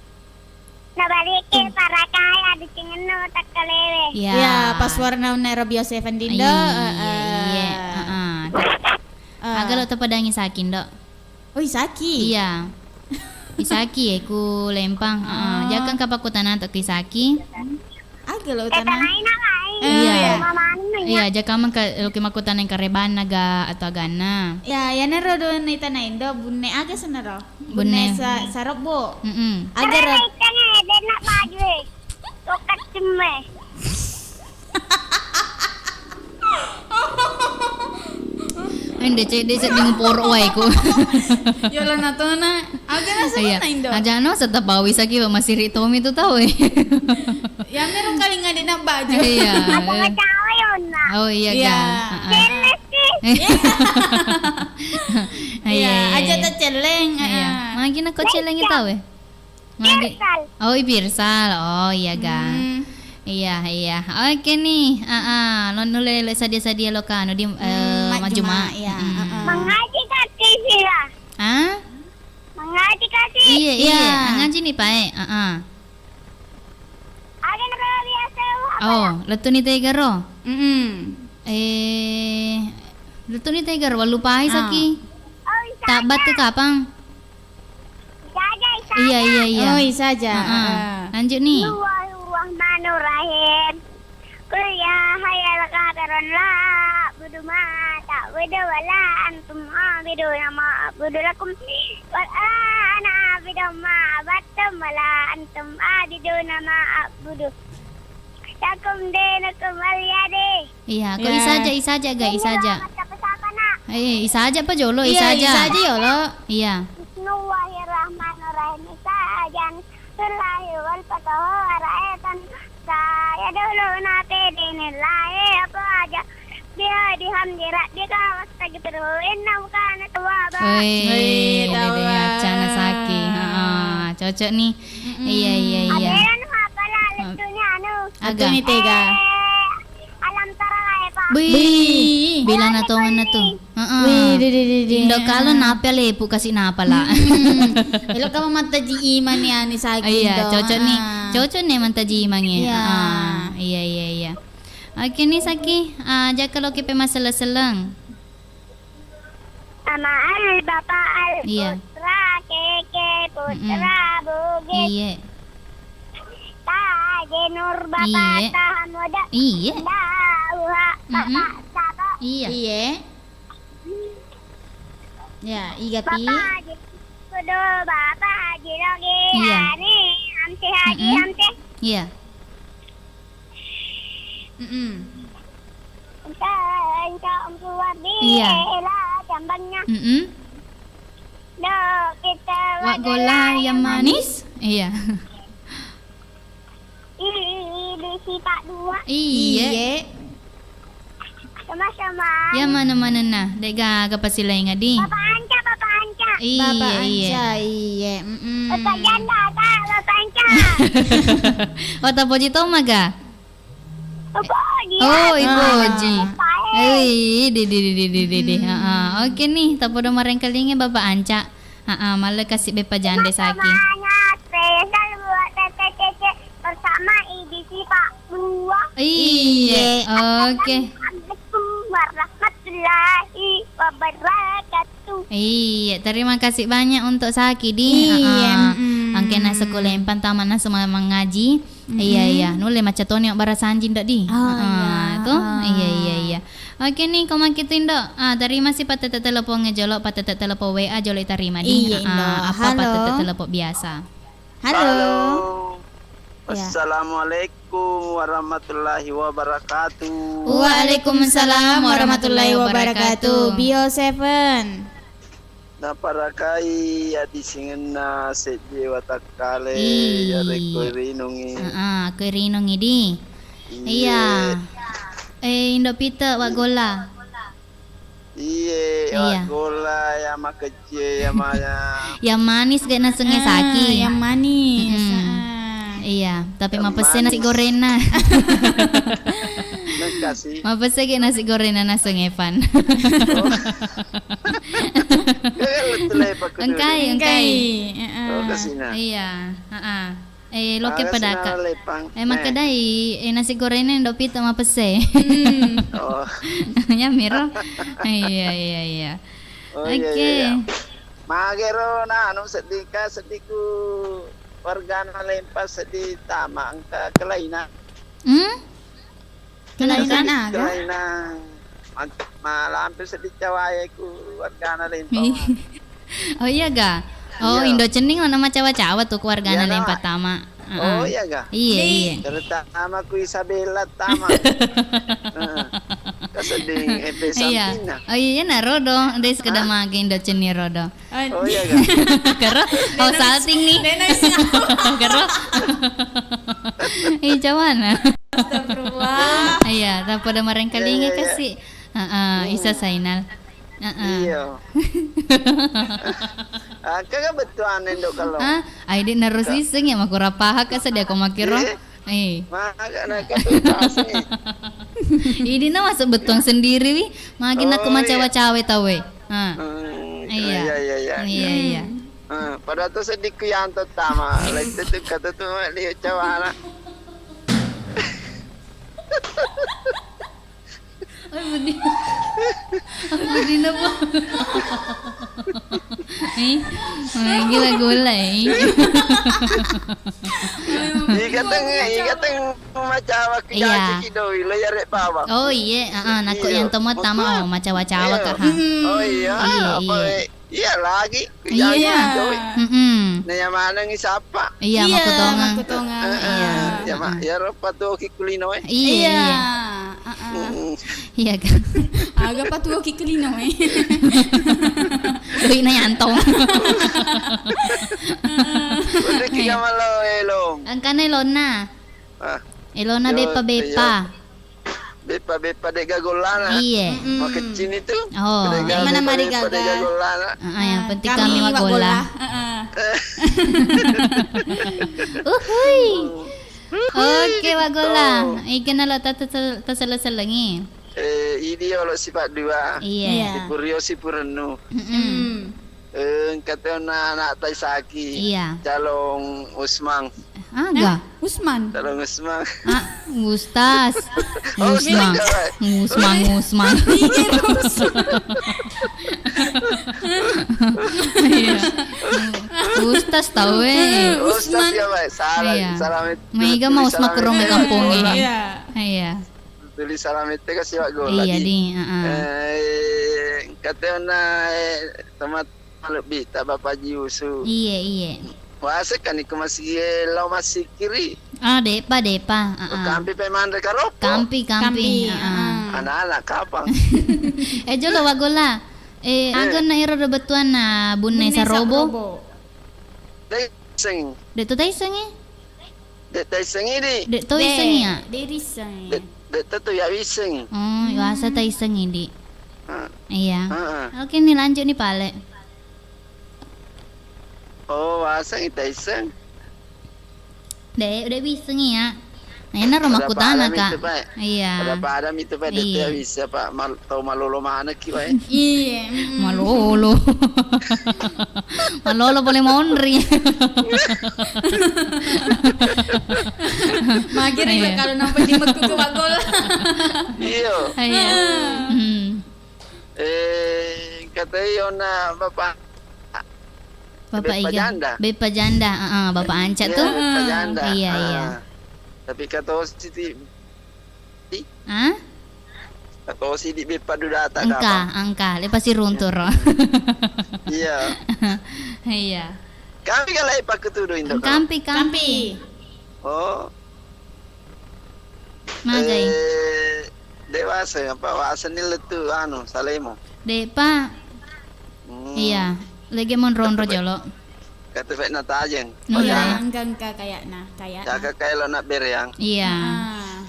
Nabaliki parakai adi cingennu takkalewe. Iya. Iya, pas warna unna ero biasa Evan Dindo. Iya, heeh. Iya, heeh. Eh. Aga lo tepadangi Saki, Ndo? Oh, Isaki. Iya. Isaki, eh, ku Lempang. Heeh. Oh. Jakka kapakkutanang to ku Isaki. Aga lo tana? Tanaina lai. Eh, iya. Iya. Mama anu ya. Iya, jakka mengka lo ki makkutanang karebanna ga atau aganna. Iya, yanaro do naitanai Indo, bunne aga senaro? Bunne. Bunne sa-, sarebbo. Mm-mm. Agara. Karena ikannya enak baju. Tokat cemme. Ende cek desa dengan porok wae ku. Ya lah natona. Agara. Iya. Sebenarnya Indo. Aja no setapa wisaki masih ri Tommy tu tahu eh. Ya mero kali ngadena baju. Iya. Apa ketawa ya, Onna? Oh iya, iya. Ga. Heeh. Jelas sih. Iya. Iya, iya, aja iya. Tacelleng, iya. Heeh. Magi nako celleng tau e? Magi. Pirsal. Oh, i pirsal. Oh, iya, ga. Hmm. Iya, iya. Oke nih. Ah, ah. Lo nulle sadia-sadia lo kanu di, eh, majjuma. Majjuma, iya. Mm-mm. Mengaji kaki sih ya. Ah? Mengaji kaki. Iya, iya. Iya. Ngaji nih, Pak. Ah, ah. Ada yang biasa. Oh, lettu ni tegaro. Mm-mm. Eh, lettu ni tegaro, wallupai Saki. Oh, Isa aja. Tabat tu kapang? Isa aja, Isa aja. Iya, iya, iya. Oh, Isa aja. Heeh. Heeh. Lanjut nih. Bismillahirrahmanirrahim. Qul ya ayyuhal kafirun la a'budu ma ta'budu wa la antum 'abiduna ma a'budu lakum wa la ana 'abidun ma 'abadtum wa la antum 'abiduna ma a'budu. Lakum dinukum waliyadin. Iya, kok ya. Isa aja, Isa aja, ga, Isa aja. Iya, Mas, siapa-siapa, Nak? Eh, Isa aja apa jolo? Iya, Isa aja. Isa aja jolo. Iya. Bismillahirrahmanirrahim. Isa aja. Bismillahirrahmanirrahim. Saya dulu nape dinillahi apa aja. Biha bihamdi rabbika wastaghfirhu innahu kana tawwaba. Wih, wih, dede tawwab. Acana Saki. Heeh, cocok nih. Mm-mm. Iya, iya, iya. Ada anu apa lah, heeh, lettunya anu. Aga. Lettunya tega. Eh, alam tara kaifa. Wih, wih, bila natongenna tu. Heeh. Wih, di, di, di, di. Indo kalo nape lepu kasi napa lah. Mm-mm. Elo kamu mataji iman ya ni Saki. Iya, Indo. Cocok nih. Ah. Cocok nih mataji iman ya. Iya. Ah, iya, iya, iya. Oke nih Saki, ah, jakka loki pe maseleng-seleng. Ama al, bapa al, iya. Putra keke, putra, mm-mm, bugis. Iya. Tajenur, bapa, iya, tahamuda. Iya. Dauha, bapa, mm-mm, saba. Iya. Iya. Ya, iga pi. Bapa Haji Kudu, bapa Haji Logi, iya. Ani, Hamsi Haji, mm-mm, Hamsi. Iya. Mm-mm. Engka, engka, Ungku Wardi, iya, Ela, Cambangnya. Mm-mm. Do, kita wa gola yang manis. Iya. Ih, di sipak dua. Iya. Iya. Sama-sama. Ya mana-mana nah, dek gaga pasilaing adi. Bapak Anca, Bapak Anca. Iya, Bapak Anca, iya. Iya. Mm-mm. Bapak Janda, Kak, Bapak Anca. Oh, tapoji toma ga? Ibu Oji. Oh, Ibu Oji. Saya Wih, di, di, di. Mm-mm. Heeh. Oke nih, tapodo marengkalinge Bapak Anca. Heeh, mallekasi beppa jande saki. Semangat, spesial buat Tete Cece bersama I D C Pak Buah. Iya, iya, oke. Assalamualaikum warahmatullahi wabarakatuh. Iya, terima kasih banyak untuk saki, di. Iya, heeh. Mm-mm. Angkena sekolah empang tamat nasu ma-, mangaji. Iya, mm-mm, iya. Nulle macca toni mabbarasanji ndak, di? Oh, heeh, iya, to? Heeh. Iya, iya, iya. Oke nih, ko makkitu, Indo. Ah, terima si pattette telepon jolo, pattette telepon W A jolo tarima, di. Iya, heeh, Indo. Apa halo? Pattette telepon biasa. Halo. Halo. Ya. Assalamualaikum warahmatullahi wabarakatuh. Waalaikumsalam warahmatullahi wabarakatuh. Bio Seven. Naparakai adisingenna seddie watakkale. Ih. Yarekko irinungi. Heeh, ko irinungi, di. Iya. Iya. Eh, Indo Pite, Wak Golla. Iye, iya. Wak Golla, ya makecce, ya maya. Yang manis gak nasengnge saki. Ah, yang manis. Mm-mm. Ah. Iya, tapi yang mapesse nasi manis. Gorenna. Nengkasi. Mapesse ge nasi gorenna naseng Evan. Oh. Kan lettu lepa kudu. Engkai, engkai. Engkai, heeh. Oh, kasina. Iya, heeh. Eh, loke padaka. Eh, makkedai, eh, nasi gorenna Indo Pite mapesse. Hmm. Oh. Ya, miro. Iya, iya, iya. Oh, iya, iya, iya. Oke. Magero na anu seddika, seddiku wargana lempa seddi tama engka kelaina. Hmm? Kelainang aga? Kelainang. Ma-, malampe seddi cawae ku wargana lempang. Oh, iya ga? Oh, iya. Indo Cenning ono macawa-cawa tu ku wargana lempa tama. Heeh. Oh, iya ga? Iya, iya. Terutama ku Isabella tama. Heeh. Kasedding F P sampinna. Oh, iya, naro do. Dei sekedar mage Indo Cenning ro do. Oh, iya ga? Kero? Oh, salting nih. Kero? Ih, cawana. Astagfirullah. Iya, tapodo marengkalinga kasi. Heeh, isa sainal. Heeh. Iya. Engka ga bettuanna Indo Kalo? Ah, ai di narus iseng ya, makura paha ka sedia ko makiro. Eh. Maka na kapaseng. Idi na masuk bettuang sendiri wi. Magi nako macawa-cawe tau we. Ha. Iya, iya, iya. Iya, iya. Pada tu sedikku yang tama. Lain tu kata tu lihat cawana. Oi, budi. Oi, budina, Bu. Eh, gila gula, eh. Iga teng, iga teng macawa ki. Iya. Jaji ki doi, lo ya rek bawang. Oh, iya, heeh, nako yang temu tama, oh, macawa-cawa ka, ha. Oh, iya. Iya, apa, iya. Iya lagi. Iya. Iya. Mm-mm. Nah, yang mana ngisapa? Iya, iya, makutongang. Makutongang. Heeh. Iya. Ya, Mak, ya, ro patuo ki kulino, eh. Iya, iya. Heeh. Mm-mm. Iya, kan? Aga patuo ki kulino, eh. Duitna yantong. Udah kita malau, eh, Long. Angkana elona. Ah. Elona yo, bepa-bepa. Iya. Bepa-bepa de' gagollana. Iye. Mm-mm. Makeccini tu. Oh. De' gago, mana mari bepa-bepa de' gaga. Gagollana. Heeh, yang penting kami, kami wa golla. Wa golla. Heeh. Uhui. Uhui. Oke, wa golla. Gitu. Ikenna lo ta-, ta-, taselle-sellengi. Eh, idi olo sipa' dua. Iye. Iya. Sipurio sipurennu. Mm-mm. Mm. Eh, engka to na anak taisaki. Iya. Calon Usman. Aga? Hah? Usman? Calon Usman. Ah, Ustaz. Oh, Usman. Ustaz, coba. Usman, Usman. Iya. Ustaz tau, eh. Ustaz. Usman. Ya, baik. Salah, iya. Salah itu. Mega mau tulis Usman salah kurang itu. Kampung ini. Iya. Iya. Tuli salamette kasi wa golla. Iya, di. Di, heeh. Eh, engka to na, eh, teman lebbi ta Bapak Ji Usu. Iya, iya. Wase kan iku masigi lao massikiri. Ah, depa, depa. Heeh. Kampi pe manre karopo. Kampi, kampi. Kampi, heeh. Heeh. Anak-anak kapang. Eh, jolo wa golla. Eh, eh. Aga na ero do bettuanna bunne sarobo. Bunne sarobo. Dai seng. De' to taiseng, eh? De' taissengi, di. De' to issengi, ya? De' risengi. De', de' to ya issengi. Oh, biasa taissengi, di. Ah. Iya. Ah, ah. Oke, nih lanjut nih, Pale. Oh, wasengi taisseng. De', de' wissengi, ya. Enaro makkutana, Kak. Iya. Pada-pada mitu, Pak, de' te bisa, Pak. Mal-, tau malolo manekki, Pak, eh. Iya, mm. Malolo. Malolo pole monri. Magiri, Pak, kalau nampai di mekku ke bagol. Iya. Iya. Hmm. Eh, katai ona Bapak Bapak Beppa Iga. Janda. Beppa Janda, heeh, Bapak Anca tuh. Beppa Janda. Iya, iya. Ah. Tapi katosi ti-, Hah? Katosi di Beppa Dudata engka, kapang. Engka. Le pasti runtur. Iya. Iya. Kami kalau pakai tuduh Indo. Kampi, kampi. Kampi. Oh. Magai. Eh, dewasa apa? Wasenni lettu anu, salemo. De', Pak. Hmm. Iya, lagi monro-onro jolo. Kata fe natajeng. Iya. Oh, iya. Engka, engka kayakna, kayakna. Jaga kayak lo nak bereang. Iya. Ah.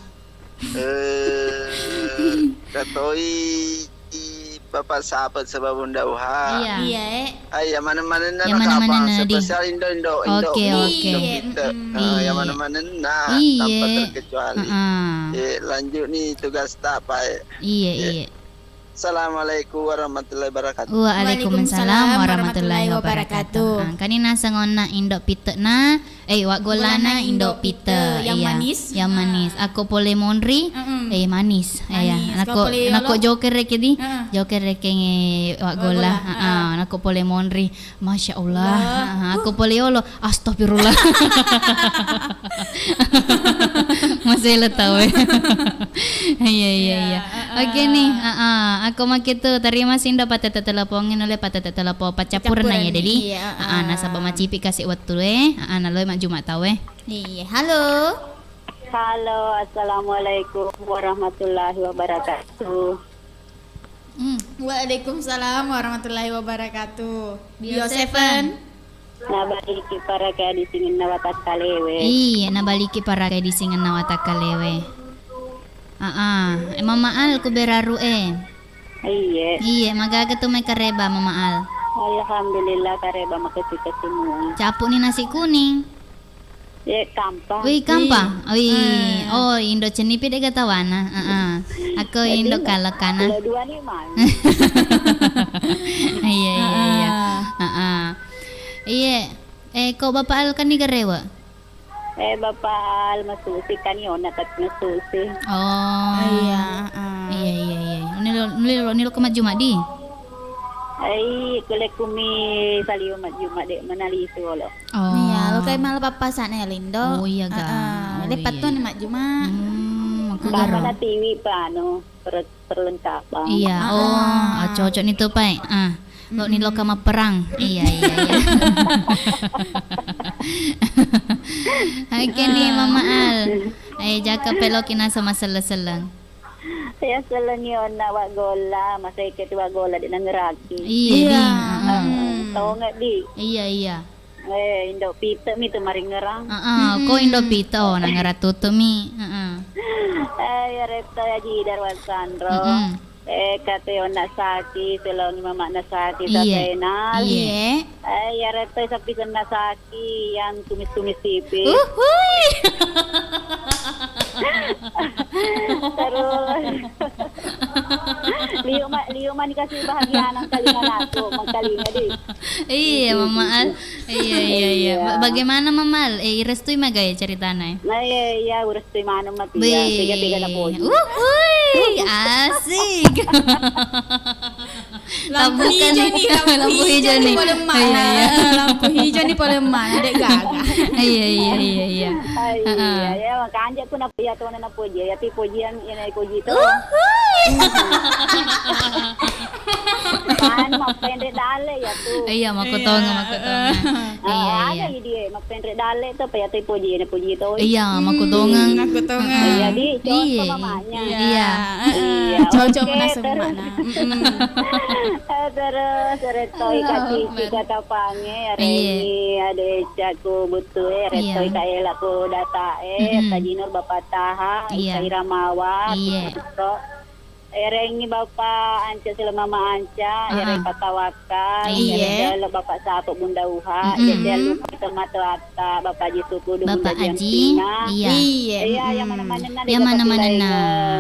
Eh, katoi Bapak Sapet sebab unda uha. Iya. Iya, eh. Ai, iya, maneng-manenna. Iya, maneng-manenna, Kak, Bang. Di. Spesial Indo, Indo, Indo. Oke, oke. Indo kita. Iya, mm-mm. Ah, iya, maneng-manenna, iya, tanpa terkecuali. Heeh. Eh, lanjut nih tugas tak, Pak, eh. Iya, iya. Assalamualaikum warahmatullahi wabarakatuh. Waalaikumsalam warahmatullahi wabarakatuh. Ah, kani naseng onna Indo Pite na, eh, waggollana Indo Pite. Yang manis. Yang manis. Ako pole monri, eh, manis. Iya. Manis. Nako, nako joker reke di. Heeh. Joker reke nge waggolla. Waggolla, heeh. Heeh, nako pole monri. Masya Allah. Allah. Ah, aku pole yolo. Astagfirullah. Masih le tau, eh. Iya, iya, iya. Iya, heeh. Oke nih, heeh. Aku make tu terima sindo patete telepon, nulle patete telepon paccappurna ya, nih, Dedi. Iya, heeh. Heeh, nasaba macipi kasi wettu, eh. Heeh, naloi majjuma tau, eh. Iya, halo. Halo, assalamualaikum warahmatullahi wabarakatuh. Hmm. Waalaikumsalam warahmatullahi wabarakatuh. Bio Bio Seven. Seven. Nabaliki paraka di singenna watakkalewe. Iya, nabaliki paraka di singenna watakkalewe. Aa, eh, Mama Al ku beraru e. Iya. Iya, magaga tu mai kareba Mama Al. Alhamdulillah kareba makasih kesemua. Capu ni nasi kuning. Ye, kampa. Wih, kampa. Wih. Wih. Eh. Oh, Indo Cennipi dega tawana. Heeh. Aku jadi Indo Kalekana. Lo dua ni mai. Iya, iya, iya. Heeh. Heeh. Iya. Eh, kok Bapak Al kan ni gerewe? Eh, Bapak Al masusi kan ni ona tapi masusi. Oh. Iya, heeh. Iya, iya, iya. Nilo, nilo, nilo ke majjuma di? Ai, kule kumi saliu majjuma de manalisu lo. Oh. Iya, lo kai mala pappasana ya Lindo. Oh, iya, ga. Heeh. Oh, iya, lepattoni iya. Majjuma. Hmm, aku baru garo. Natiwi pa anu, per-, perlengkapan. Iya, heeh. Oh, ah, cocok ni tu, Pai. Ah, lo ni lo kama perang. Iya, iya, iya. Oke ni, Mama Al. Eh, jaka peloki nasa maselleng-selleng. Iya, sellengi onna waggolla, maseke tu waggolla de nangeraki. Iya, iya, di. Heeh. Hmm. Tonge di. Iya, iya. Eh, Indo Pite mi tu maringerang. Heeh, ko Indo Pite, oh, nangera tutu mi. Heeh. Eh, ya reto ya Ji Darwan Sandro. Mm-mm. Eh, kate onna saki, selongi mamana saki, iya. Satenal. Iya. Eh, ya reto sapi senna saki. Yang tumis-tumis sipi. Uhuy. Terus liu ma-, liu mani kasih bahagia nang kalinga naku, mengkalinga di. Iya, Mama Al. Iya, iya, iya. Iya. Ba-, bagaimana Mama Al? Eh, irestui maga ya ceritana ya? Nah, iya, iya, urestui maneng mati ya. Be. Tiga-tiga na poji. Uhuy, asik. Lampu hijau nih, lampu hijau nih. Lampu hijau nih. Iya, iya. Lampu hijau nih paling mana, dek gaga. Iya, iya, iya, iya. Iya, iya, makanya aku nap-, ya, tuh, nap puji, ya, ti pujian, ya, naik puji itu. Uhuy. Kan, mau pendek dale, ya, tuh. Iya, makotonga, iya, makotonga. Iya, iya. Ada dia, mau pendek dale, tuh, apa, ya, ti puji, ini puji, tuh. Iya, makotonga. Makotonga. Iya, di, contoh mamanya. Iya. Iya. Iya, cocok oke, terus. Mana. Mm-mm. Eh, terus, retoi Allahu Akbar. Kata pange, iya. Reni, ada Eca ku butuh, eh, retoi Kak Ela ku data, eh, Tajinur Bapak Taha, iya. Ika Iramawa, iya. Putu Putu. Erengngi Bapak Anca, sila Mama Anca, Ah, ereng ah. Pak Tawakal, Iya. Ereng jolo Bapak Sapo, Bunda Uha, Mm-mm. Jajal Lupa Tomato Atta, Bapak Haji Suku, Bunda Haji Ampina. Iya. Iya, yang mm-mm. Mana-mana Yang mana-manana.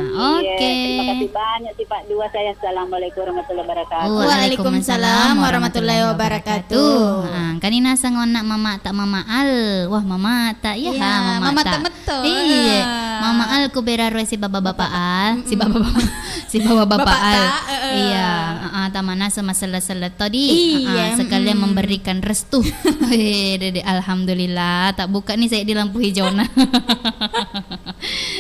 Iya. Oke. Terima kasih banyak, Sipak Dua saya. Assalamualaikum warahmatullahi wabarakatuh. Waalaikumsalam warahmatullahi wabarakatuh. Ah, kani naseng onna Mama Ta, Mama Al. Wah, Mama Ta. Iya, Iya, ha, Mama Mama Ta. Ta. Betul. Iya. Ah. Mama Al ku beraroi si Baba Bapak Al, si Baba Bapak, si Baba Bapak Bapak Al. Ta, eh, eh. Iya, heeh, tamanasa masella-sella tadi. Iya, heeh, sekalian mm-mm. Memberikan restu. Eh, dede, alhamdulillah, tak buka nih saya di lampu hijau nah.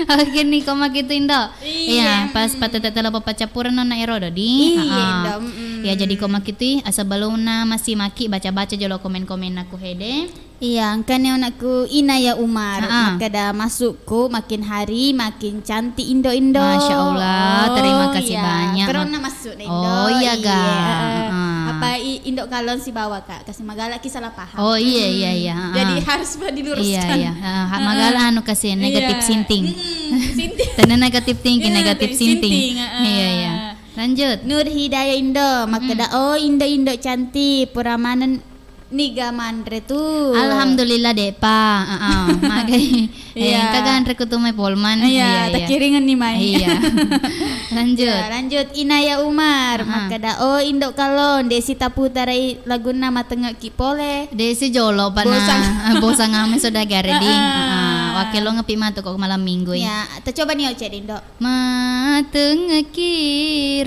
Oke nih, koma gitu, Indo. Iya, iya, pas mm. Patete telo papacapuran nona ero dodi. Iya, heeh. Indo, mm-mm. Ya, jadi koma gitu, asa balona masih maki baca-baca jolo komen-komen aku hede. Iya, engkani anakku Inaya Umar, ah, ah. Makkeda masukku makin hari makin cantik indo-indo. Masya Allah, terima kasih banyak. Oh, iya. Karena masuk na indo. Oh, iya, iya, ga. Heeh. Ah, ah. Apa i-, indo kalon sibawa, Kak? Kasih magalaki salah paham. Oh, iya, iya, iya. Hmm. Ah, ah. Jadi harus diluruskan. Iya, iya. Ah, ha-, magala anu kasih negatif thinking. Iya. Mm-mm, thinking. Tena negatif thinking, iya, negatif thinking. Thinking, ah, ah. Iya, iya. Lanjut. Nur Hidayah Indo, makkeda, mm. Oh, indo-indo cantik, pura maneng niga manre tu. Alhamdulillah, de'pa. Heeh, magai. Iya. Eh, engka ganre ku tu mai Polman. Iya, iya, iya. Takiringenni mai. Iya. Lanjut. Iya, lanjut. Inaya Umar, heeh. Makkeda, oh, indo kalon, desi taputarai lagunna matengekki pole. Desi jolo, pana. Bosang. Bosang ame saudagar di. Heeh. Heeh. Wakelongepi matu ko malam minggu, eh. Iya, tacoba ni, Oce, Indo. Matengekki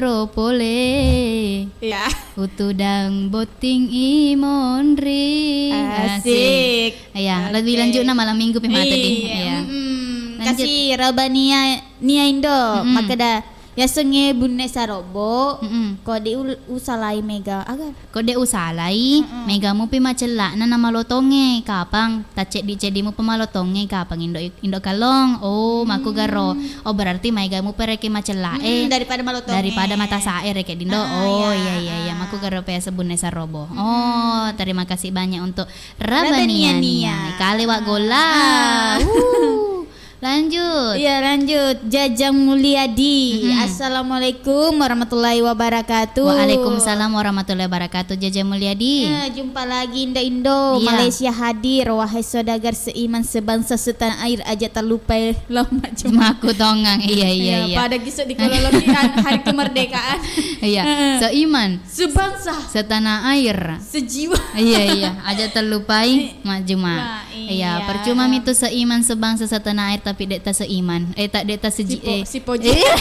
ro pole. Iya. Utudang botting i monri. Asik. Asik. Iya, oke. Lebih lanjutna malam minggu pi mata di. Iya, iya. Mm-mm. Lanjut. Kasih Rabania Nia Indo, mm-mm. Makkeda, yasengnge bunne sarobo, mm-mm. Ko di ul-, usalai mega. Aga? Ko de usalai, mm-mm. Mega mupi macella'na na malotongnge, kapang tacceddi-ceddi mupa malotongnge, kapang indo, indo kalong. Oh, mm. Makkugaro. Oh, berarti maega mupa rekeng macella'e. Mm-mm, daripada malotongnge. Daripada matasa'e rekeng dindo. Ah, oh, iya, iya, iya, iya. Ah. Makkugaro pe sebunne sarobo. Mm-mm. Oh, terima kasih banyak untuk Rabania Nia. Rabania Nia. Kale wa golla. Ah. Uh. Lanjut. Iya, lanjut. Jajang Mulyadi. Mm-mm. Assalamualaikum warahmatullahi wabarakatuh. Waalaikumsalam warahmatullahi wabarakatuh, Jajang Mulyadi. Ya, jumpa lagi, Indo-Indo. Iya. Malaysia hadir. Wahai saudagar seiman, sebangsa, setanah air, aja terlupai lama cuma. Maku tongang. Iya, iya, iya, iya. Pada gisuk di kololokian hari kemerdekaan. Iya. Heeh. Seiman. Sebangsa. Setanah air. Sejiwa. Iya, iya. Aja terlupai, eh, majuma. Wah, iya, iya, percuma mitu seiman sebangsa setanah air, tapi dek ta seiman. Eh, tak dek ta seji-, sipo-, eh. Sipoji. Eh.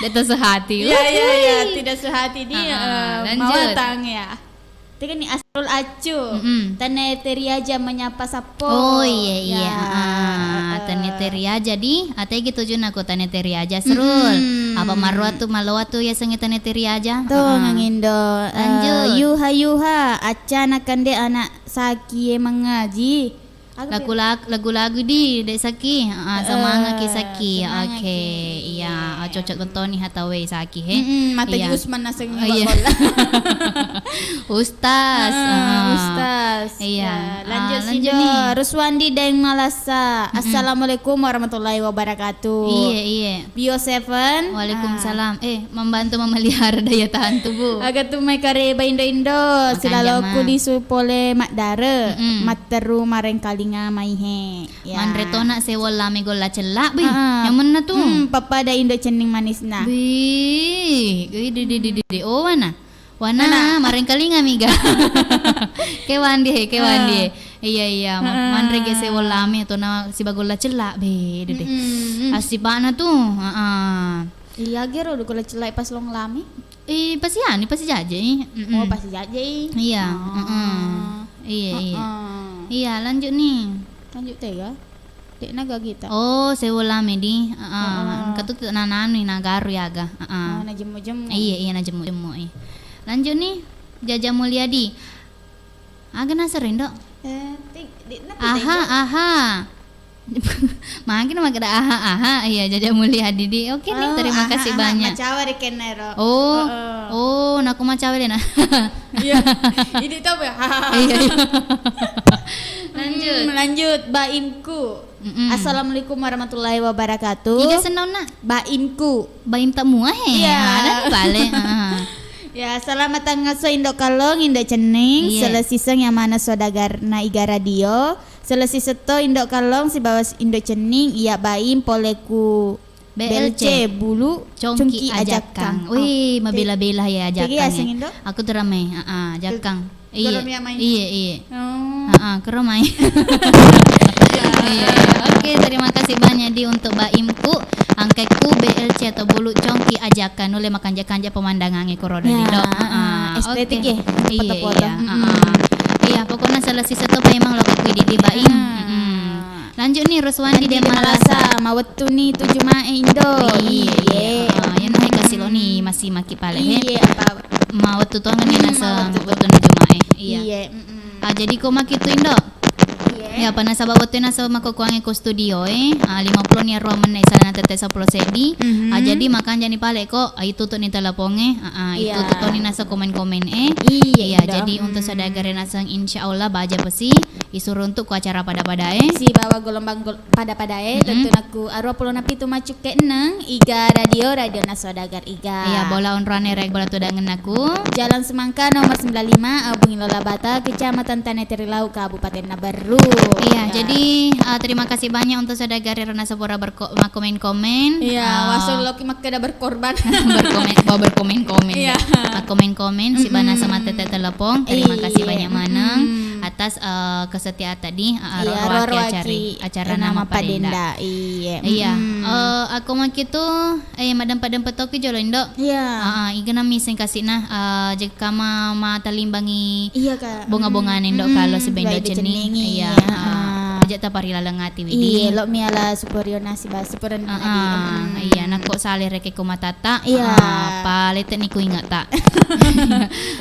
Dek ta sehati. Iya, iya, iya. Wih. Tidak sehati dia, ah, ah, eh, lanjut. Mawatang ya. Tega ni Asrul Acu. Mm-mm. Tane Teriaja menyapa sappo. Oh, iya, iya. Ya, ah, ah, ah, ah. Tane Teriaja di. Ate gitu juna ko tane Teriaja, Srul. Mm-mm. Apa marua tu, maloa tu ya sengi tane Teriaja? Tuh, ah, ah. Ngangindo. Eh, lanjut. Yuha, Yuha. Acana kande anak Saki e mengaji. Aku lagu-lag-, lagu-lagu di, Dek Saki. Ah, eh, semangat ki Saki. Semangat ki. Oke, iya. Iya. Ah, cocok betul nih, Hathaway Saki, he. Mm-mm, mata iya. Usman naseng. Oh, iya. Bola. Ustaz. Ah, ah. Ustaz. Iya. Ya, lanjut, ah, lanjut sido. Nih. Ruswandi Daeng Malasa. Mm-mm. Assalamualaikum warahmatullahi wabarakatuh. Iya, iya. Bio Seven. Waalaikumsalam. Ah. Eh, membantu memelihara daya tahan tubuh. Aga tu mai kareba indo-indo. Makanja, silaloku ma. Lisu pole maddare. Mm-mm. Matteru marengkalinga mai he. Ya. Manre tona sewol lame golla cella, bih. Ah. Nyamenna tu. Hmm, pappada indo cenning manisna. Bih, di, di, di, di, di. Oh, wana. Wana, marengkalinga miga. Kewandi he, kewandi he. Ah. Iya, iya, ma-, manre ge sewol lame atau na sibagolla cella, be, dede. Mm-mm. Asipana tu, heeh. Iya, gero do golla cella pas long lame. Eh, pasti anu, pasti jaje, eh. Mm-mm. Oh, pasti jaje, eh. Iya, oh. Heeh. Iya, iya. Heeh. Iya, lanjut nih. Lanjut tega. Dek naga kita. Oh, sewo lame di. Heeh. Heeh. Engka tu nananu nagaru yaga. Heeh. Oh, najemmu-jemmu. Iya, iya, najemmu-jemmu, eh. Lanjut nih, Jaja Mulyadi. Aga naseng, Indo? Eh, ti-, di-, napi aha, tega? Aha. Magi na makkeda aha, aha. Iya, Jaja Mulyadi di. Oke nih, oh, terima kasih banyak. Macawa de kenna ero. Oh. Heeh. Oh, naku macawa de na. Iya. Idi tau ya? Iya, iya. Lanjut. Hmm, lanjut, Baimku. Mm-mm. Assalamualaikum warahmatullahi wabarakatuh. Iga senna onna? Baimku. Baim tak mua he. Iya. Ada bale. Ah. Ya, selamat tangaso Indo Kallong, Indo Cenning. Iya. Selesiseng yang mana saudagar na Iga Radio. Selesiseng to Indo Kallong sibawa Indo Cenning, iya Baim pole ku B L C, B L C, bulu, congki, congki ajakang. Ajakang. Wih, oh, mabela-bela ya ajakang. Tegi asing Indo? Aku tuh rame. Ah, ah, ajakang. Iya, iya. Oh. Ah, ah, kero mai. Iya, iya. Oke, terima kasih banyak di untuk Baimku. Angkekku B L C atau bulu congki ajakang. Nulle makanja-kanja pemandangannya koro dari dok. Ah, ah, estetik ya. Iya, iya. Ah, ah. Iya, pokoknya salah sisa tuh memang lo kekui di Baim. Mm-mm. Lanjut nih, Ruswandi de Malasa. Malasa, mawettu ni tu Jumae Indo. Iya, iya. Ah, yang naik kasih lo nih masih maki pale he. Iya, apa? Mawettu tuang ni nasa mawettu ni Jumae. Iya. Iya, mm-mm. Ah, jadi ko maki tu Indo. Iya. Ya, apa nasaba wettu nasa makokuange ko studio e. Ah, lima puluh ni ruang menne sana tete sepuluh sedi. Ah, jadi makanja ni pale ko, ah, itu tu ni telepon e. Ah, ah, itu tu ni nasa komen-komen e. Iya, jadi untuk saudagar e naseng insya Allah baja pesi. Isuru untuk ku acara pada-pada e. Sibawa gelombang gol-, pada-pada e, tentu nakku arua puluh napitu macukke enneng, Iga Radio, radio na saudagar Iga. Iya, bola onrone rek bola tudangen aku. Jalan Semangka nomor sembilan lima, Bungi Lola Bata, Kecamatan Tanah Terilau, Kabupaten Nabaru. Iya, jadi, eh, terima kasih banyak untuk saudagar e rona sepura berko-, komen-komen. Iya, wasong loki makkeda berkorban. Berkomen, oh, berkomen-komen. Iya. Komen-komen, si bana sama tete telepon. Terima kasih banyak maneng atas, eh, kesetiaan tadi, eh, iya, ruang-ruang acara, acara nama Padenda. Iya. Iya. Eh, aku maki tu, eh, madempa-dempa toki jolo Indo. Iya. Ah, ah, igana miseng kasih nah, eh, jekka ma-, matalimbangi bunga-bunga nendo kalau si Bendo Cenning. Iya. Aja taparilaleng ati widi. Iya, lo miala suporio nasi ba-, suporio nadi. Iya, nakko sale reke ko matata. Iya. Pale teni ku ingat tak.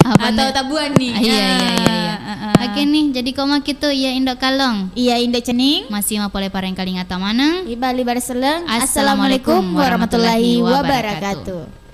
Atau tabuan nih. Iya, iya, iya, iya. Oke nih, jadi ko maki tu iya Indo Kallong. Iya, Indo Cenning. Masih mapole pareng kaling ata maneng. Ibali barseleng. Assalamualaikum warahmatullahi wabarakatuh.